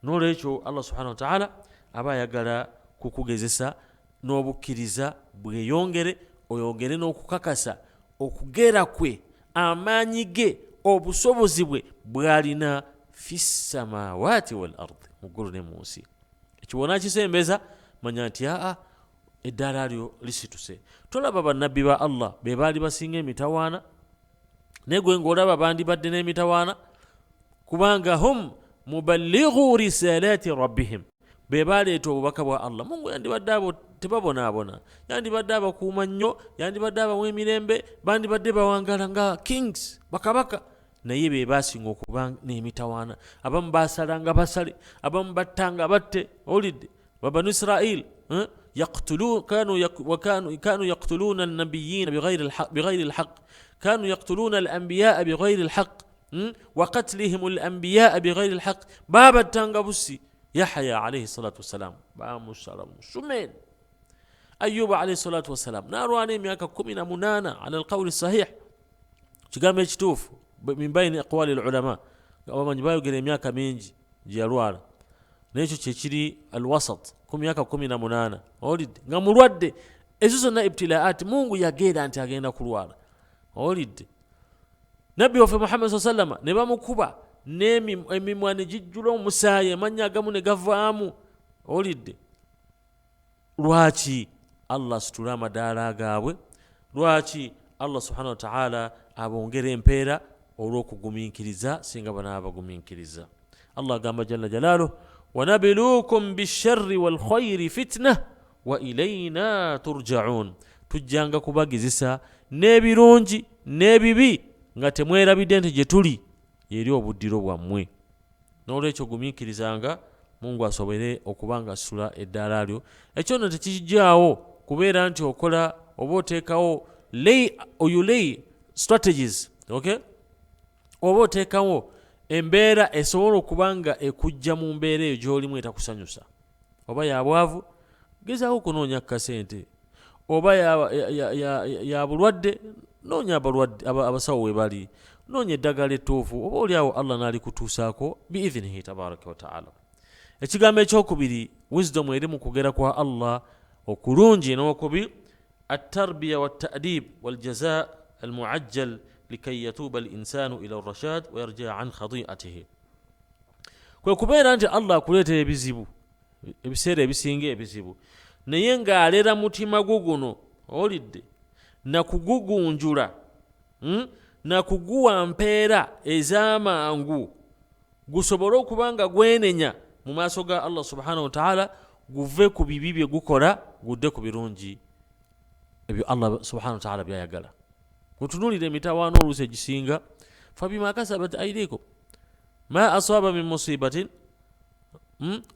N'olwekyo Allah subhanahu wa ta'ala aba ayagala kukugezesa n'obukkiriza bweyongere, oyongere n'okukakasa okugera kwe, amaanyi ge, obusobozi bwe bw'alina fi samawati wal ardi, mu ggulu ne mu nsi. Ekyo bw'onaakisembeza manya nti aa eddaala lyo lisituse. Tolaba bannabbi ba Allah be baali basinga emitawaana, naye gwe ng'olaba bandibadde n'emitawaana, kubanga hum muballighu risalati rabbihim, be baleeta obubaka bwa Allah. Mungu yandibadde abo tebabonaabona, yandibadde abakuuma nnyo, yandibadde abawa emirembe, bandibadde bawangala nga kings, bakabaka, naye be basinga okuba n'emitawaana. Abamu basalanga basale, abamu battanga batte, owulidde. Babanu Israil kanu yaqtuluuna annabiyina bighairi alhaq, kanu yaqtuluuna alambiyaa bighairi alhaq, wa qatlihim alambiyaa bighairi alhaq, babattanga busi. Yahya alayhi salatu wassalam bamusala musumeni, Ayuba alayhi salatu wassalam n'alwana emyaka 18 ala alqawli sahih, kigambo ekituufu min bayini aqwali alulama, abamanyi bayogera emyaka mingi gye yalwala, n'ekyo kyekiri alwasat ku myaka 18, owulidde, nga mulwadde. Ezo zonna ibtilaati Mungu yageera nti agenda kulwala, owulidde. Nabbi waffe Muhammad sallallahu alaihi wasallam ne bamukuba n'emimwa ne gijjula omusaayi, amannya agamu ne gavaamu, owulidde. Lwaki Allah asitule amadaala gaabwe? Lwaki Allah subhanahu wa ta'ala abongere empeera Olw'okugumiikiriza, singa banaaba bagumiikiriza. Allah agamba jalla jalaaluh, wanabiluukum bisharri walkhairi fitna wa ilaina turjaun. Tujjanga kubagizisa n'ebirungi n'ebibi, nga temwerabidde nti gye tuli yeri obuddiro bwammwe. N'olwekyo gumiikirizanga, Mungu asobole okuba nga asitula eddaala lyo. Ekyo nno tekikijjaawo kubeera nti okola oba oteekawo lay or you lay strategies, okay? Oba oteekawo embeera esobola okuba nga ekujja mu mbeera eyo gy'olimu etakusanyusa. Oba ya bwavu, gezaako okunoonya kasente. Oba ya bulwadde, noonya abalwadde, abasawo we bali, noonya eddagala ettuufu, oba oli awo Allah n'alikutuusaako biidhinihi tabaraka wataala. Ekigambo ekyokubiri, wisdom eri mu kugera kwa Allah okulungi n'okubi, atarbiya wattadib waljaza almuajjal likay yatuuba al insanu ila rashad wayarjia an khatiatihi. Kwe kubeera nti Allah akuleetera ebizibu ebiseera ebisinga ebizibu, naye ng'alera mutima gwo guno olidde nakugugunjula, Nakuguwa mpeera ez'amangu, gusobole okuba nga gwenenya mu maaso ga Allah subhanahu wataala, guve ku bibi bye gukola, gudde ku birungi ebyo Allah subhanahu wataala byayagala. Mutunuulira emitawaana oluusi egisinga, fabima kasabat aidikum ma asaba min musibatin,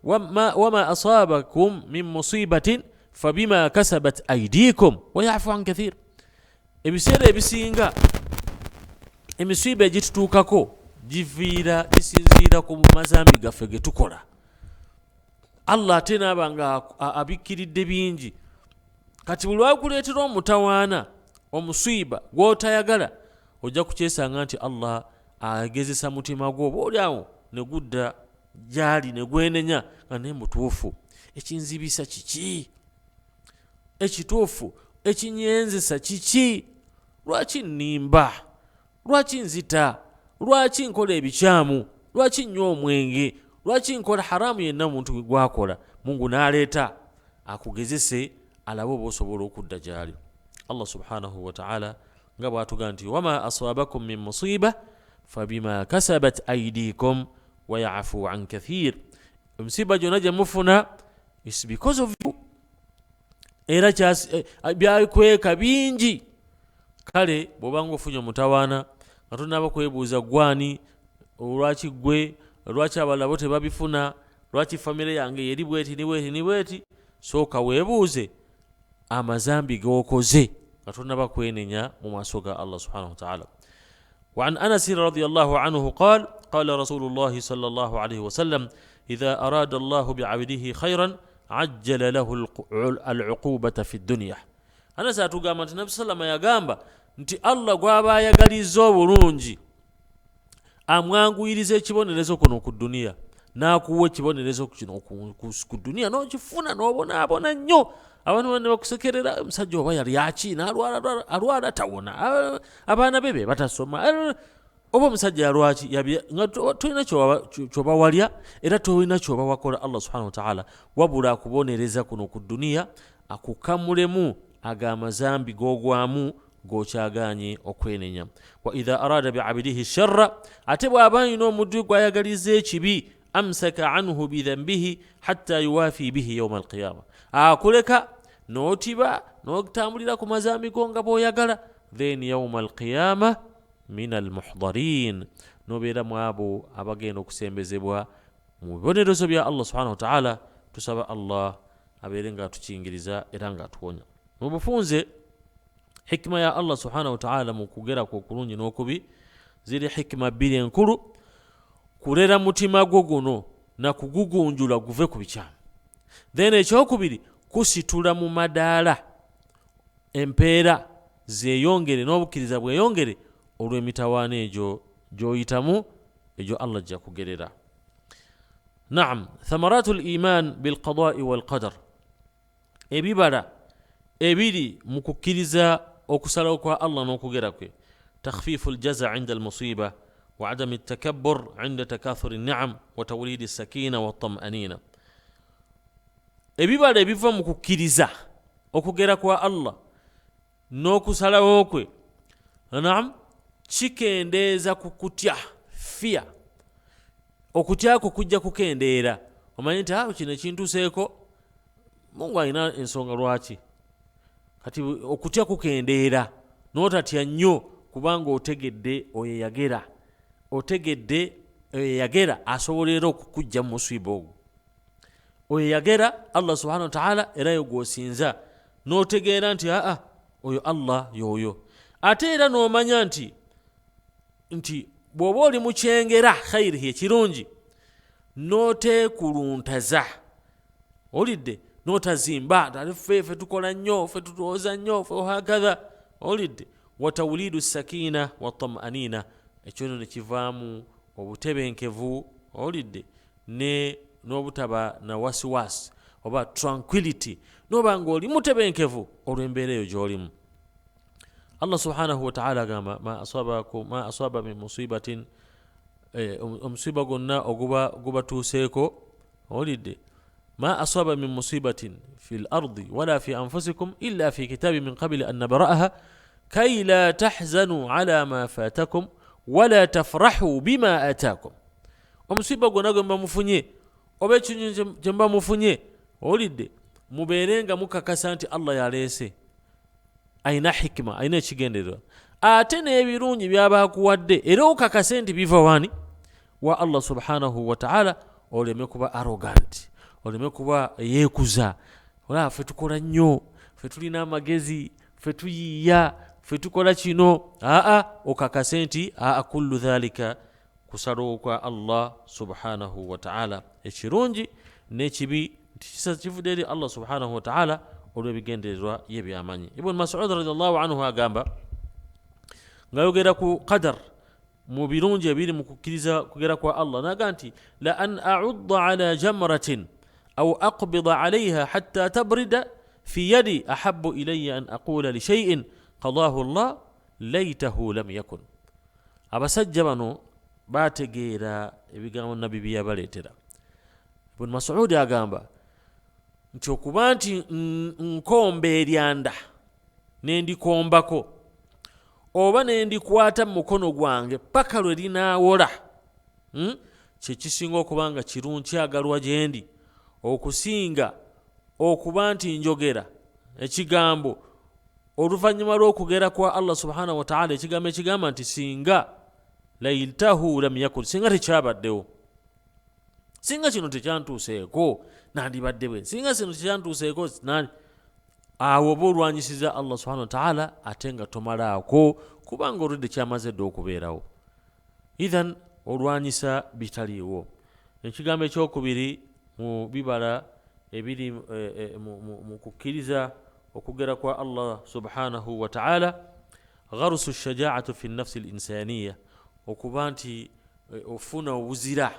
Wama asabakum min musibatin fabima kasabat aidikum wayafu an kathir. Ebiseera ebisinga emisiiba egitutuukako giviira gisinziira ku mazambi gaffe ge tukola. Allah ate naaba nga abikkiridde bingi. Kati buli lwakuleetera omutawaana, omusiiba gw'otayagala, ojja kukyesanga nti Allah agezesa mutima gwo, oba oli awo ne gudda gyali ne gwenenya nga naye mutuufu, ekinzibisa kiki? Ekituufu ekinyenzesa kiki? Lwaki nnimba? Lwaki nzita? Lwaki nkola ebikyamu? Lwaki nnywa omwenge? Lwaki nkola haramu yenna omuntu gwakola? Mungu n'aleeta akugezese, alabe oba osobola okudda gy'ali. Allah subhanahu wataala nga bw'atuga nti wama asabakum min musiba fabima kasabat aidikum wayafu an kathir. Emisiba gyonna gye mufuna is because of you, era byakweka bingi. Kale bw'obanga ofunye omutawaana nga tonaba kwebuuza gwani, lwaki gwe, lwaki abalala bo tebabifuna, lwaki famire yange yeri bweti ni bweti ni bweti, sooka weebuuze amazambi g'okoze nga tonaba kwenenya mu maaso ga Allah subhanahu wataala. وعن أنس رضي الله عنه قال: قال رسول الله صلى الله عليه وسلم: إذا أراد الله بعبده خيرا عجل له العقوبة في الدنيا. Anasi atugamba nti Nabi sallama yagamba nti Allah gw'aba ayagalizza obulungi amwanguyiriza ekibonerezo kuno ku duniya, n'akuwa ekibonerezo kino ku duniya, n'okifuna n'obonaabona nnyo, abantu bane bakusekerera, omusajja oba yali aki n'alwala, alwala tawona, abaana be be batasoma, oba omusajja yalwaki, nga tolina kyoba walya era tolina kyoba wakola Allah subhanahu wataala, wabula akubonereza kuno ku duniya akukamulemu ago amazambi g'ogwamu g'okyagaanye okwenenya. Wa idha arada biabidihi sharra, ate bw'aba alina omuddu gw'ayagaliza ekibi, amsaka anhu bidhambihi hatta yuwafi bihi yauma alqiyama, akuleka n'otiba n'otambulira ku mazambi go nga bw'oyagala, then yauma alqiyama min almuhdarin, nobeera mu abo abagenda okusembezebwa mu bibonerezo bya Allah subhanahu wataala. Tusaba Allah abeere nga atukingiriza era nga atuwonya. Mu bufunze, hikima ya Allah subhanahu wataala mu kugera kwe okulungi n'okubi ziri hikima bbiri enkulu: kulera mutima gwo guno nakugugunjula guve ku bikyamu, then ekyokubiri kusitula mu madaala empeera zeeyongere n'obukkiriza bweyongere olw'emitawaana egyo gy'oyitamu, egyo Allah ajja kugerera. Naam, thamaratu liman bilqadai walqadar, ebibala ebiri mu kukkiriza okusalawo kwa Allah n'okugera kwe: takhfifu ljaza inda almusiba wa adami takabbur inda takathuri niam wa tawlidi sakina watamanina. Ebibala ebiva mu kukkiriza okugera kwa Allah n'okusalawo kwe, naam. Kikendeeza ku kutya, fear. Okutya kwo kujja kukendeera, omanye nti awo kino ekintuuseeko Mungu alina ensonga lwaki. Kati okutya kukendeera n'otatya nnyo, kubanga otegedde oyo eyagera, otegedde oyo eyagera asobola era okukujja mu musiiba ogwo. Oyo eyagera Allah subhanahu wataala era yo gwosinza, n'otegeera nti aa oyo Allah yoyo. Ate era n'omanya nti bw'oba oli mu kyengera khairihi, ekirungi, n'oteekuluntaza, owulidde, n'otazimba ate ffe tukola nnyo, ffe tutowooza nnyo, ffe hakatha, owulidde. Watawulidu sakina watamanina, ekyo nno ne kivaamu obutebenkevu, owulidde, ne n'obutaba na wasiwasi oba tranquility, noba nga oli mutebenkevu olw'embeera eyo gy'olimu. Allah subhanahu wataala agamba ma asabakum ma asaba min musibatin, omusiba gwonna oguba gubatuuseeko, owulidde, ma asaba min musibatin fi l ardi wala fi anfusikum illa fi kitabi min qabili an nabra'aha kay la tahzanu ala ma fatakum wala tafrahu bima atakum. Omusiba gwonna gwe muba mufunye oba ekintu kye muba mufunye, owulidde, mubeere nga mukakasa nti Allah yaleese, alina hikima, alina ekigendererwa. Ate n'ebirungi byaba akuwadde era okakase nti biva wani wa Allah subhanahu wataala, oleme kuba arrogant, oleme kuba yeekuza, olaba ffe tukola nnyo, ffe tulina amagezi, ffe tuyiiya, ffe tukola kino. Aa, okakase nti aa, kullu dhalika kusalawo kwa Allah subhanahu wataala, ekirungi n'ekibi nti kisa kivudde eri Allah subhanahu wataala olw'ebigendererwa ye byamanyi. Ibuni Masud radiallahu anhu agamba ng'ayogera ku qadar, mu birungi ebiri mu kukkiriza kugera kwa Allah, naga nti la an audda ala jamratin au aqbida alaiha hatta tabrida fi yadi ahabu ilaya an aqula lishaiin qadahu llah laitahu lam yakun. Abasajja bano bategeera ebigambo nabbi bye yabaleetera. Ibuni Masudi agamba nti okuba nti nkomba eryanda nendikombako oba nendikwata mu mukono gwange paka lwe linaawola, kyekisinga okuba nga kirungi kyagalwa gye ndi okusinga okuba nti njogera ekigambo oluvannyuma lw'okugera kwa Allah subhanahu wataala, ekigambo ekigamba nti singa lailtahu lam yakun, singa tekyabaddewo, singa kino tekyantuuseeko nandibadde bwe, singa kino tekyantuuseeko. Awo oba olwanyisiza Allah subhanahu wataala ate nga tomalaako, kubanga olwedde kyamaze dde okubeerawo. Ithan olwanyisa bitaliiwo. Ekigambo ekyokubiri mu bibala ebiri mu kukkiriza okugera kwa Allah subhanahu wataala, gharusu shajaatu fi nafsi linsaniya, okuba nti ofuna obuzira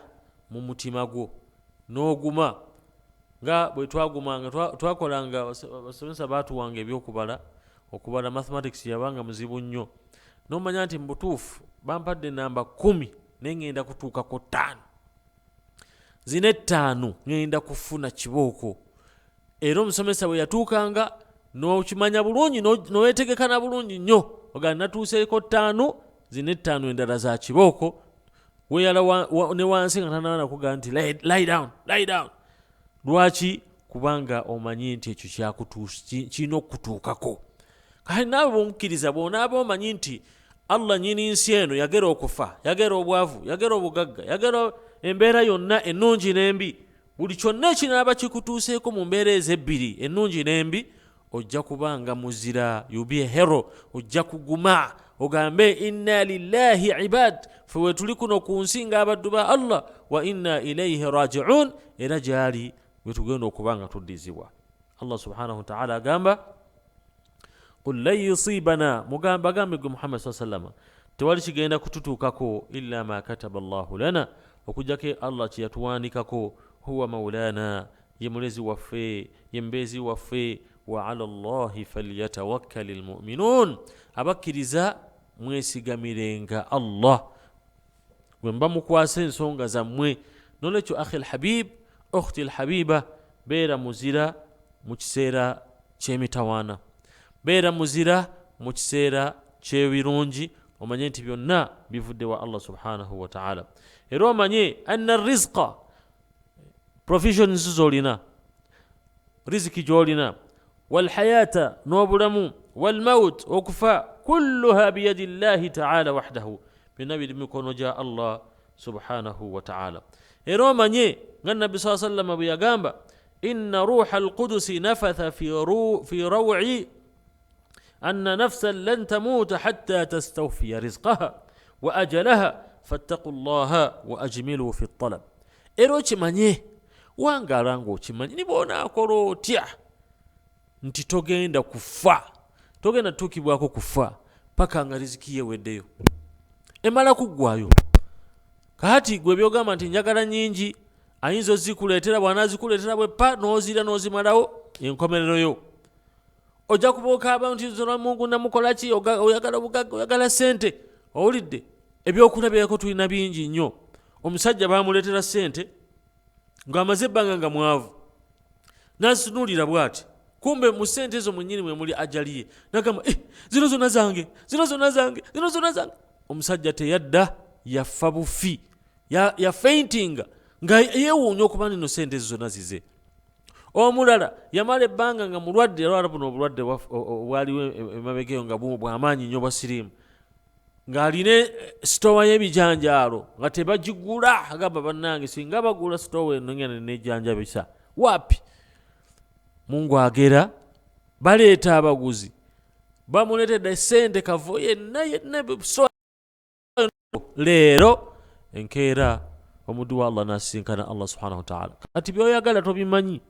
mu mutima gwo n'oguma nga bwe twagumanga, twakolanga, abasomesa baatuwanga ebyokubala, okubala mathematics yabanga muzibu nnyo, nomanya nti mu butuufu bampadde namba 10 naye ŋŋenda kutuukako 5, zina 5 ŋŋenda kufuna kibooko. Era omusomesa bwe yatuukanga n'okimanya bulungi, n'owetegekana bulungi nnyo, oga natuuseeko 5, zina 5 endala za kibooko. Weyala ne wansi nga tanaba nakugaa nti lie down, lie down. Lwaki? Kubanga omanyi nti ekyo kirina okutuukako. Kale naawe bwomukkiriza, bw'onaaba omanyi nti Allah nyini nsi eno yagera okufa, yagera obwavu, yagera obugagga, yagera embeera yonna ennungi n'embi, buli kyonna ekinaaba kikutuuseeko mu mbeera ezebbiri, ennungi n'embi, ojja kubanga muzira, you be a hero, ojja kuguma ogambe inna lillahi ibad, fe we tuli kuno ku nsi ng'abaddu ba Allah, wa inna ilaihi rajiun, era gyali bwe tugenda okuba nga tuddizibwa. Allah subhanahu wataala agamba qul lan yusibana, mugamba gambe gwe Muhammad saa sallama, tewali kigenda kututuukako illa ma kataba llahu lana, okujjako Allah kye yatuwandikako. Huwa maulana, ye mulezi waffe, ye mbeezi waffe. Wa ala llahi falyatawakkali lmuminun, abakkiriza mwesigamirenga Allah gwe muba mukwasa ensonga zammwe. Nolwekyo akhi lhabib, ukhti lhabiba, beera muzira mu kiseera ky'emitawaana, beera muzira mu kiseera ky'ebirungi. Omanye nti byonna bivudde wa Allah subhanahu wataala. Era omanye anna rizqa, provisions z'olina, riziki gy'olina, walhayata, n'obulamu, walmaut, okufa, kulluha biyadi llahi taala wahdahu, byonna biri mu mikono gya Allah subhanahu wataala. Era omanye nga Nabbi saa sallama bwe yagamba, inna ruha alqudusi nafatha fi rawi anna nafsan lan tamuuta hatta tastawfiya rizqaha wa ajalaha fattaku llaha wa ajmilu fi talab. Era okimanye, wangaala ng'okimanyi, ni bw'onaakola otya nti togenda kufa, togenda tutuukibwako kufa paka nga riziki yeweddeyo, emala kuggwayo. Kaati gwe byogamba nti njagala nyingi, ayinza ozikuleetera, bw'anaazikuleetera bwe pa n'ozira n'ozimalawo, enkomerero yo ojja kuba okaaba nti Mungu namukola ki? Oyagala obugagga, oyagala ssente. Owulidde ebyokulabirako tulina bingi nnyo. Omusajja bamuleetera ssente ng'amaze ebbanga nga mwavu, n'azitunuulira bw'ati, kumbe mu ssente ezo mwennyini mwe muli ajaliye. Nagamba, eh, zino zonna zange, zino zonna zange, zino zonna zange. Omusajja teyadda, yafa bufi, yafeintinga nga yeewuunya okuba nino ssente ezo zonna zize. Omulala yamala ebbanga nga mulwadde, yalwala buno obulwadde obwaliwo emabega eyo nga bwamaanyi nnyo bwa siriimu, ng'alina sitowa y'ebijanjaalo nga tebagigula. Agamba, bannange, singa bagula sitowa eno ngenda nejanjabisa wapi. Mungu agera, baleeta abaguzi, bamuleetedde sente kavo yenna yenna sitowa. Leero enkeera omuddu wa Allah nasinkana Allah subhanahu wataala. Kati byoyagala tobimanyi.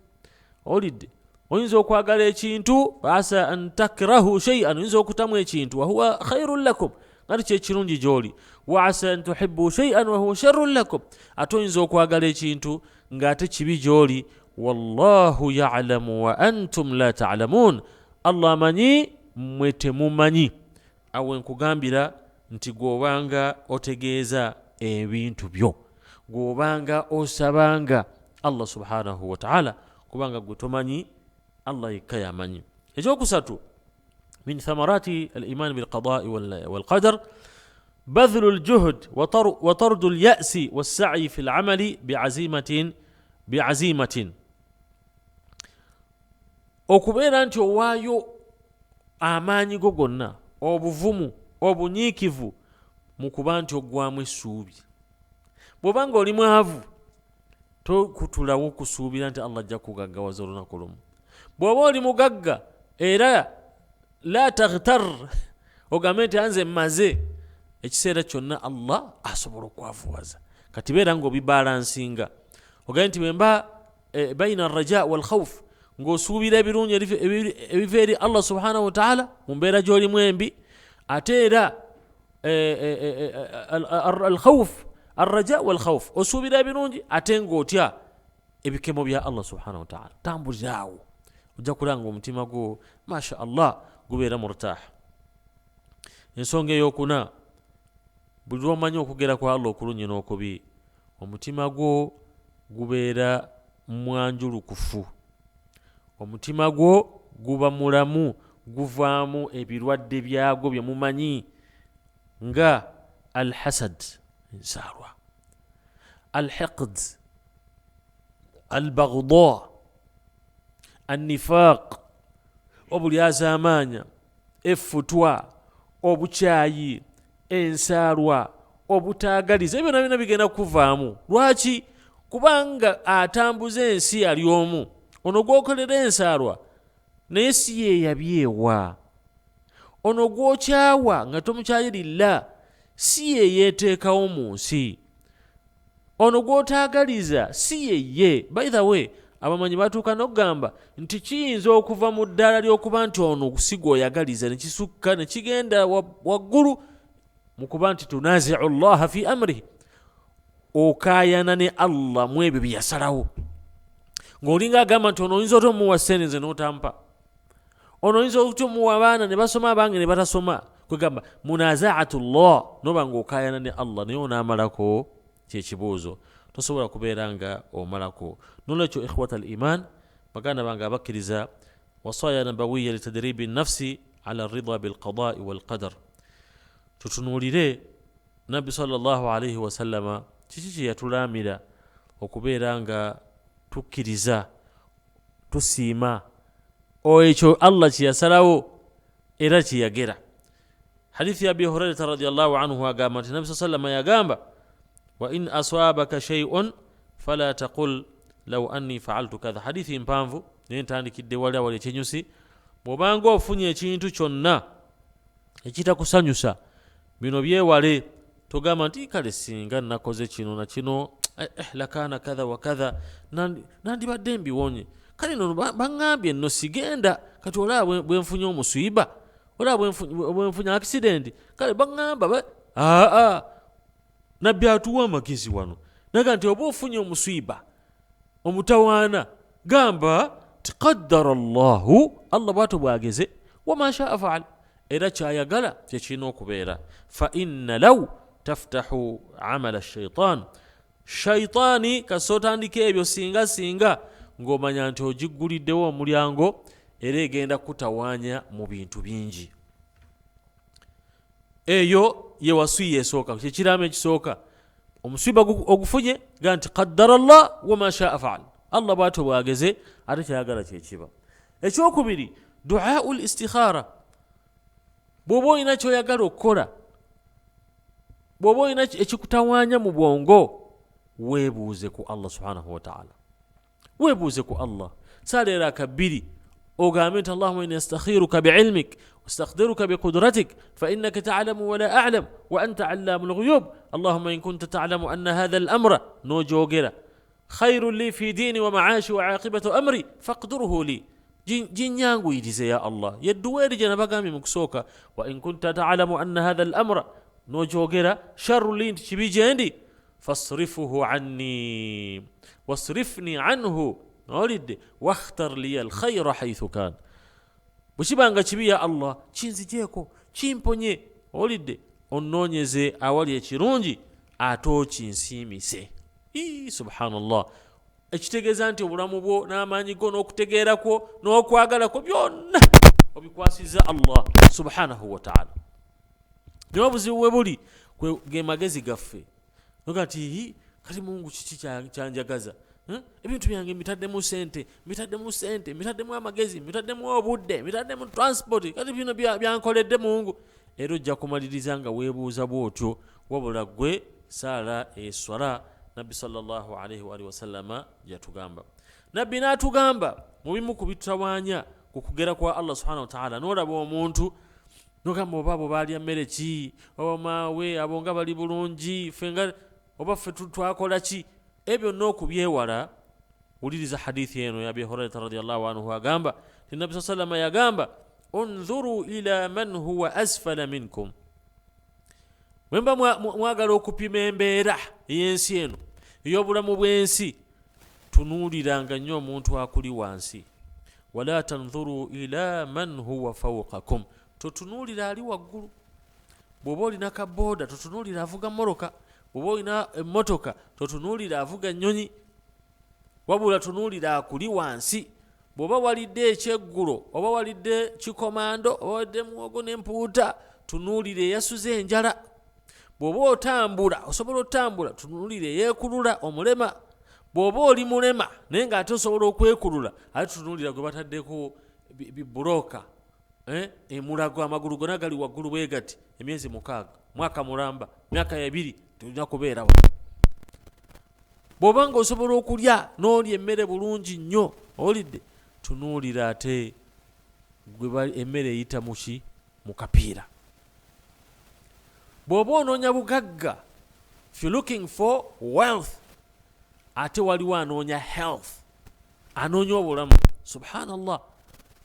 Owulidde, oyinza okwagala ekintu, asa an takrahu shay'an, oyinza okutamu ekintu, wahuwa khairun lakum, nga kyekirungi gyoli, wa asa an tuhibbu shay'an wahuwa sharrun lakum, ate oyinza okwagala ekintu ng'ate kibi gyoli. Wallahu yalamu wa antum la talamun, Allah amanyi, mmwe temumanyi. Awo nkugambira nti gw'obanga otegeeza ebintu byo, gw'obanga osabanga Allah subhanahu wataala, kubanga gwe tomanyi, Allah yekka yamanyi. Ekyokusatu, min thamarati aliman bilqadai walqadar badhlu ljuhd wa tardu lyasi wassai fi lamali biazimatin, okubeera nti owaayo amaanyi go gonna, obuvumu, obunyiikivu mu kuba nti oggwamu essuubi. Bw'oba nga oli mwavu, tokutulawo okusuubira nti Allah ajja kugaggawaza olunaku lumu. Bw'oba oli mugagga, era la taghtar, ogambe nti anze mmaze. Ekiseera kyonna Allah asobola okwavuwaza. Kati beera ng'obibalansinga, ogambe nti bwemba baina arraja walkhawf, ng'osuubira ebirungi ebiva eri Allah subhanahu wataala mu mbeera gy'olimu embi, ate era alkhawf, arraja walkhawf, osuubira ebirungi ate ng'otya ebikemo bya Allah subhanahu wataala. Tambuliraawo, ojja kulanga omutima gwo, masha Allah, gubeera murtah. Ensonga eyokuna, buli lwomanyi okugera kwa Allah okulungi n'okubi, omutima gwo gubeera mwanjulukufu, omutima gwo guba mulamu, guvaamu ebirwadde byagwo bye mumanyi nga alhasad, ensaalwa, alhiqd, albagda, annifaq, obulyazaamaanya, effutwa, obukyayi, ensaalwa, obutaagaliza. Ebyo byonna byonna bigenda kuvaamu. Lwaki? Kubanga atambuza ensi ali omu. Ono gwokolera ensaalwa naye si yeeyabyewa, ono gwokyawa nga tomukyayirilla si ye yeeteekawo mu nsi, ono gw'otaagaliza si yeye. By the way, abamanyi batuuka n'okugamba nti kiyinza okuva mu ddaala ly'okuba nti ono si gw'oyagaliza, ne kisukka ne kigenda waggulu mu kuba nti tunaziu llaha fi amrihi, okaayana ne Allah mu ebyo bye yasalawo, ng'olinga agamba nti ono oyinza otya omuwa ssente nze n'otampa, ono oyinza otya omuwa abaana ne basoma, abange ne batasoma. Kwegamba munazaatu llah, noba ng'okaayana ne Allah. Naye onaamalako kyekibuuzo, tosobola kubeera nga omalako. Nolwekyo, ikhwata al iman, baganda bange abakkiriza, wasaya nabawiya litadribi nafsi ala rida bilqadai walqadar. Tutunuulire Nabbi sallallahu alaihi wasallama kiki kye yatulaamira okubeera nga tukkiriza, tusiima ekyo Allah kye yasalawo era kye yagera. Hadithi ya Abi Hurairata radiallahu anhu agamba nti Nabbi saa sallama yagamba, wa in aswabaka shay'un fala taqul law anni faaltu kadha. Hadithi mpanvu naye ntandikidde wali awali ekyenyusi. Bw'obanga ofunye ekintu kyonna ekitakusanyusa, bino byewale. Togamba nti kale singa nakoze kino na kino, lakana kadha wa kadha, nandibadde mbiwonye. Kale no baŋŋambye nno sigenda, kati olaba bwenfunye omuswiba, olaba bwenfunye accident, kale baŋŋamba. Aa, Nabbi atuwa amagezi wano naga nti oba ofunye omuswiba, omutawaana, gamba ti qaddara Llahu, Allah bwatyo bwageze, wama shaa faal, era kyayagala kyekirina okubeera. Fa inna law taftahu amala shaitan, shaitaani kasita otandika ebyo singa singa, ng'omanya nti ogigguliddewo omulyango era egenda kutawaanya mu bintu bingi. Eyo ye wasiya esooka, kyekiraamo ekisooka. Omusiba ogufunye, ga nti qaddara llah wama shaa faal, Allah bwatyo bwageze ate kyayagala kyekiba. Ekyokubiri, duau listikhaara. Bw'oba olina kyoyagala okukola, bw'oba olina ekikutawaanya mu bwongo, weebuuze ku Allah subhanahu wataala, weebuuze ku Allah. Saala eraaka bbiri, ogambe nti allahuma inni astakhiruka biilmik واستقدرك بقدرتك فإنك تعلم ولا أعلم وأنت علام الغيوب، اللهم إن كنت تعلم أن هذا الأمر نوجوجرا خير لي في ديني ومعاشي وعاقبة أمري فاقدره لي، jinyanguyirize ya Allah. Yedduwa eri gye nabagambye mu kusooka. Wa in kunta talamu anna hatha al amra, nogyogera, sharru li, nti kibi gyendi, fasrifuhu anni wasrifni anhu, nolidde, wakhtar liya alkhaira haithu kan. Bwe kibanga kibi, ya Allah, kinzigyeko, kimponye, olidde, onnoonyeze awali ekirungi ate okinsiimise. Subhanallah. Ekitegeeza nti obulamu bwo n'amaanyi go n'okutegeera kwo n'okwagala kwo byonna obikwasiza Allah subhanahu wataala. Naye obuzibu bwe buli ge magezi gaffe, noga nti kati Mungu kiki kyanjagaza? Ebintu byange mbitaddemu sente, mbitaddemu sente, mbitaddemu amagezi, mbitaddemu obudde, mbitaddemu transport, kati bino byankoledde Mungu? Era ojja kumaliriza nga weebuuza bwotyo. Wabula gwe saala eswala Nabbi sallallahu alaihi waalihi wasallama gyatugamba. Nabbi n'atugamba mu bimu ku bitutawaanya ku kugera kwa Allah subhanahu wataala, n'olaba omuntu nogamba oba abo baalya mmere ki, oba maawe abo nga bali bulungi, ffe nga oba ffe twakola ki? Ebyo byonna okubyewala, wuliriza hadithi eno ya Abi Hurairata radiallahu anhu, agamba ti Nabbi saa sallama yagamba, undhuru ila man huwa asfala minkum. Bwe muba mwagala okupima embeera ey'ensi eno, ey'obulamu bw'ensi, tunuuliranga nnyo omuntu akuli wansi. Wala tandhuru ila man huwa fawqakum, totunuulira ali waggulu. Bw'oba olina kabooda, totunuulira avuga mmotoka. Bw'oba olina emmotoka, totunuulira avuga ennyonyi, wabula tunuulira akuli wansi. Bw'oba walidde ekyeggulo, oba walidde kikomando, oba walidde muwogo n'empuuta, tunuulira eyasuze enjala. Bw'oba otambula, osobola otambula, tunuulira eyeekulula omulema. Bw'oba oli mulema naye ng'ate osobola okwekulula, ate tunuulira gwe bataddeko bibuloka emulago, amagulu gonna gali waggulu bwe gati, emyezi 6, mwaka mulamba, myaka 2, tolina kubeerawo. Bw'oba nga osobola okulya n'olya emmere bulungi nnyo, owulidde, tunuulira ate gwe emmere eyita muki mu kapiira. Bw'oba onoonya bugagga, if you looking for wealth, ate waliwo anoonya health, anoonya obulamu. Subhanallah.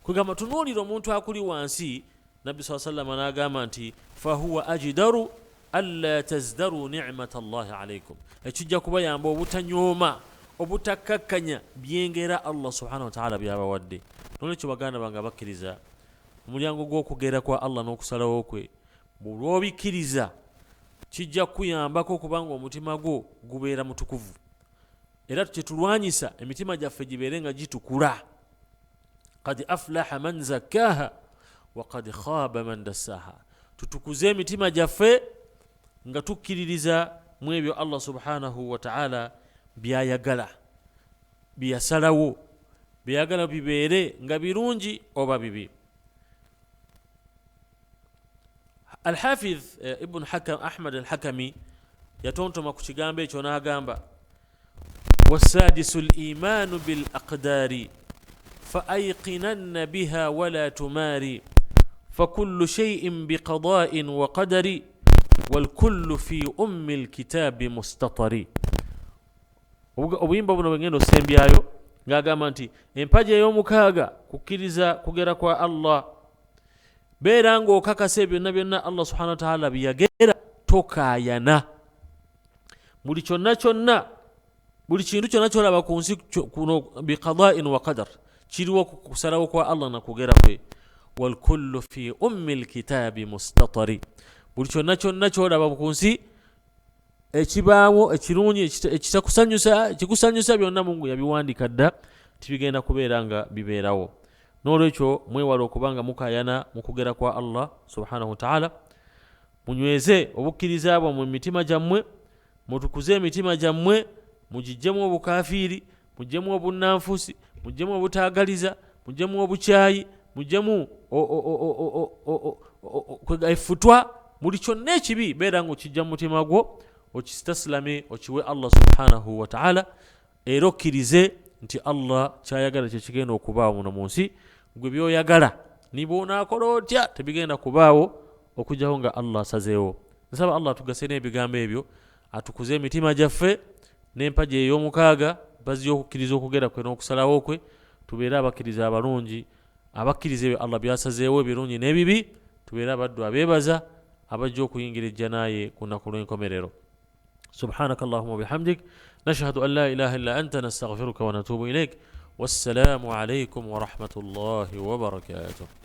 Kwegamba tunuulira omuntu akuli wansi. Nabbi saa sallama n'agamba nti fahuwa ajdaru alla tazdaru nicmata llahi alaikum, ekijja kubayamba obutanyooma, obutakkakkanya byengera Allah subhanahu wataala byabawadde. Nolwekyo baganda bange abakkiriza, omulyango gw'okugera kwa Allah n'okusalawo kwe, bw'olwobikkiriza, kijja kukuyambako okubanga omutima gwo gubeera mutukuvu. Era kyetulwanyisa emitima gyaffe gibeere nga gitukula. Kad aflaha man zakkaha wa kad khaba man dassaha. Tutukuze emitima gyaffe nga tukkiririza mu ebyo Allah subhanahu wataala byayagala, byeyasalawo, byeyagala bibeere nga birungi oba bibi. Alhafidh Ibn Hakam, Ahmad Alhakami yatontoma ku kigambo ekyo n'agamba: wasadisu limanu bil aqdaari faaiqinanna biha wala tumaari fakullu shay'in biqada'in wa qadari walkullu fi ummi lkitabi mustatari. Obuyimba buno bwengenda osembyayo ng'agamba nti empaji ey'omukaaga kukkiriza kugera kwa Allah. Beera ng'okakasa ebyo byonna byonna Allah subhanahu wataala byeyagera, tokaayana. Buli kyonna kyonna, buli kintu kyonna kyolaba ku nsi kuno, biqada'in wa qadar, kiriwo kusalawo kwa Allah nakugera kwe. Walkullu fi ummi lkitaabi mustatari, buli kyonna kyonna kyolaba ku nsi ekibaawo, ekirungi, ekitakusanyusa, ekikusanyusa, byonna Mungu yabiwandika dda tibigenda kubeera nga bibeerawo. N'olwekyo mwewale okuba nga mukayana mu kugera kwa Allah subhanahu wataala. Munyweze obukkiriza bwammwe mu mitima gyammwe, mutukuze emitima gyammwe, mugijjemu obukafiiri, muggyemu obunnanfuusi, muggyemu obutaagaliza, muggyemu obukyayi, muggyemu effutwa, buli kyonna ekibi beera nga okijja mu mutima gwo, okisitasilame, okiwe Allah subhanahu wataala, era okkirize nti Allah kyayagala kyekigenda okubaawo muno mu nsi. Gwe byoyagala nibwonaakola otya tebigenda kubaawo okujjaho nga Allah asazeewo. Nsaba Allah atugase n'ebigambo ebyo, atukuze emitima gyaffe n'empaji ey'omukaaga, mpazi y'okukkiriza okugera kwe n'okusalawo kwe, tubeere abakkiriza abalungi, abakkiriza ebyo Allah byasazeewo ebirungi n'ebibi, tubeere abaddu abeebaza abajja okuyingira ejjanaye ku lunaku lw'enkomerero. Subhanaka allahuma bihamdik, nashhadu an la ilaha illa anta, nastaghfiruka wa natubu ilaik. Wassalamu alaikum warahmatullahi wabarakatuh.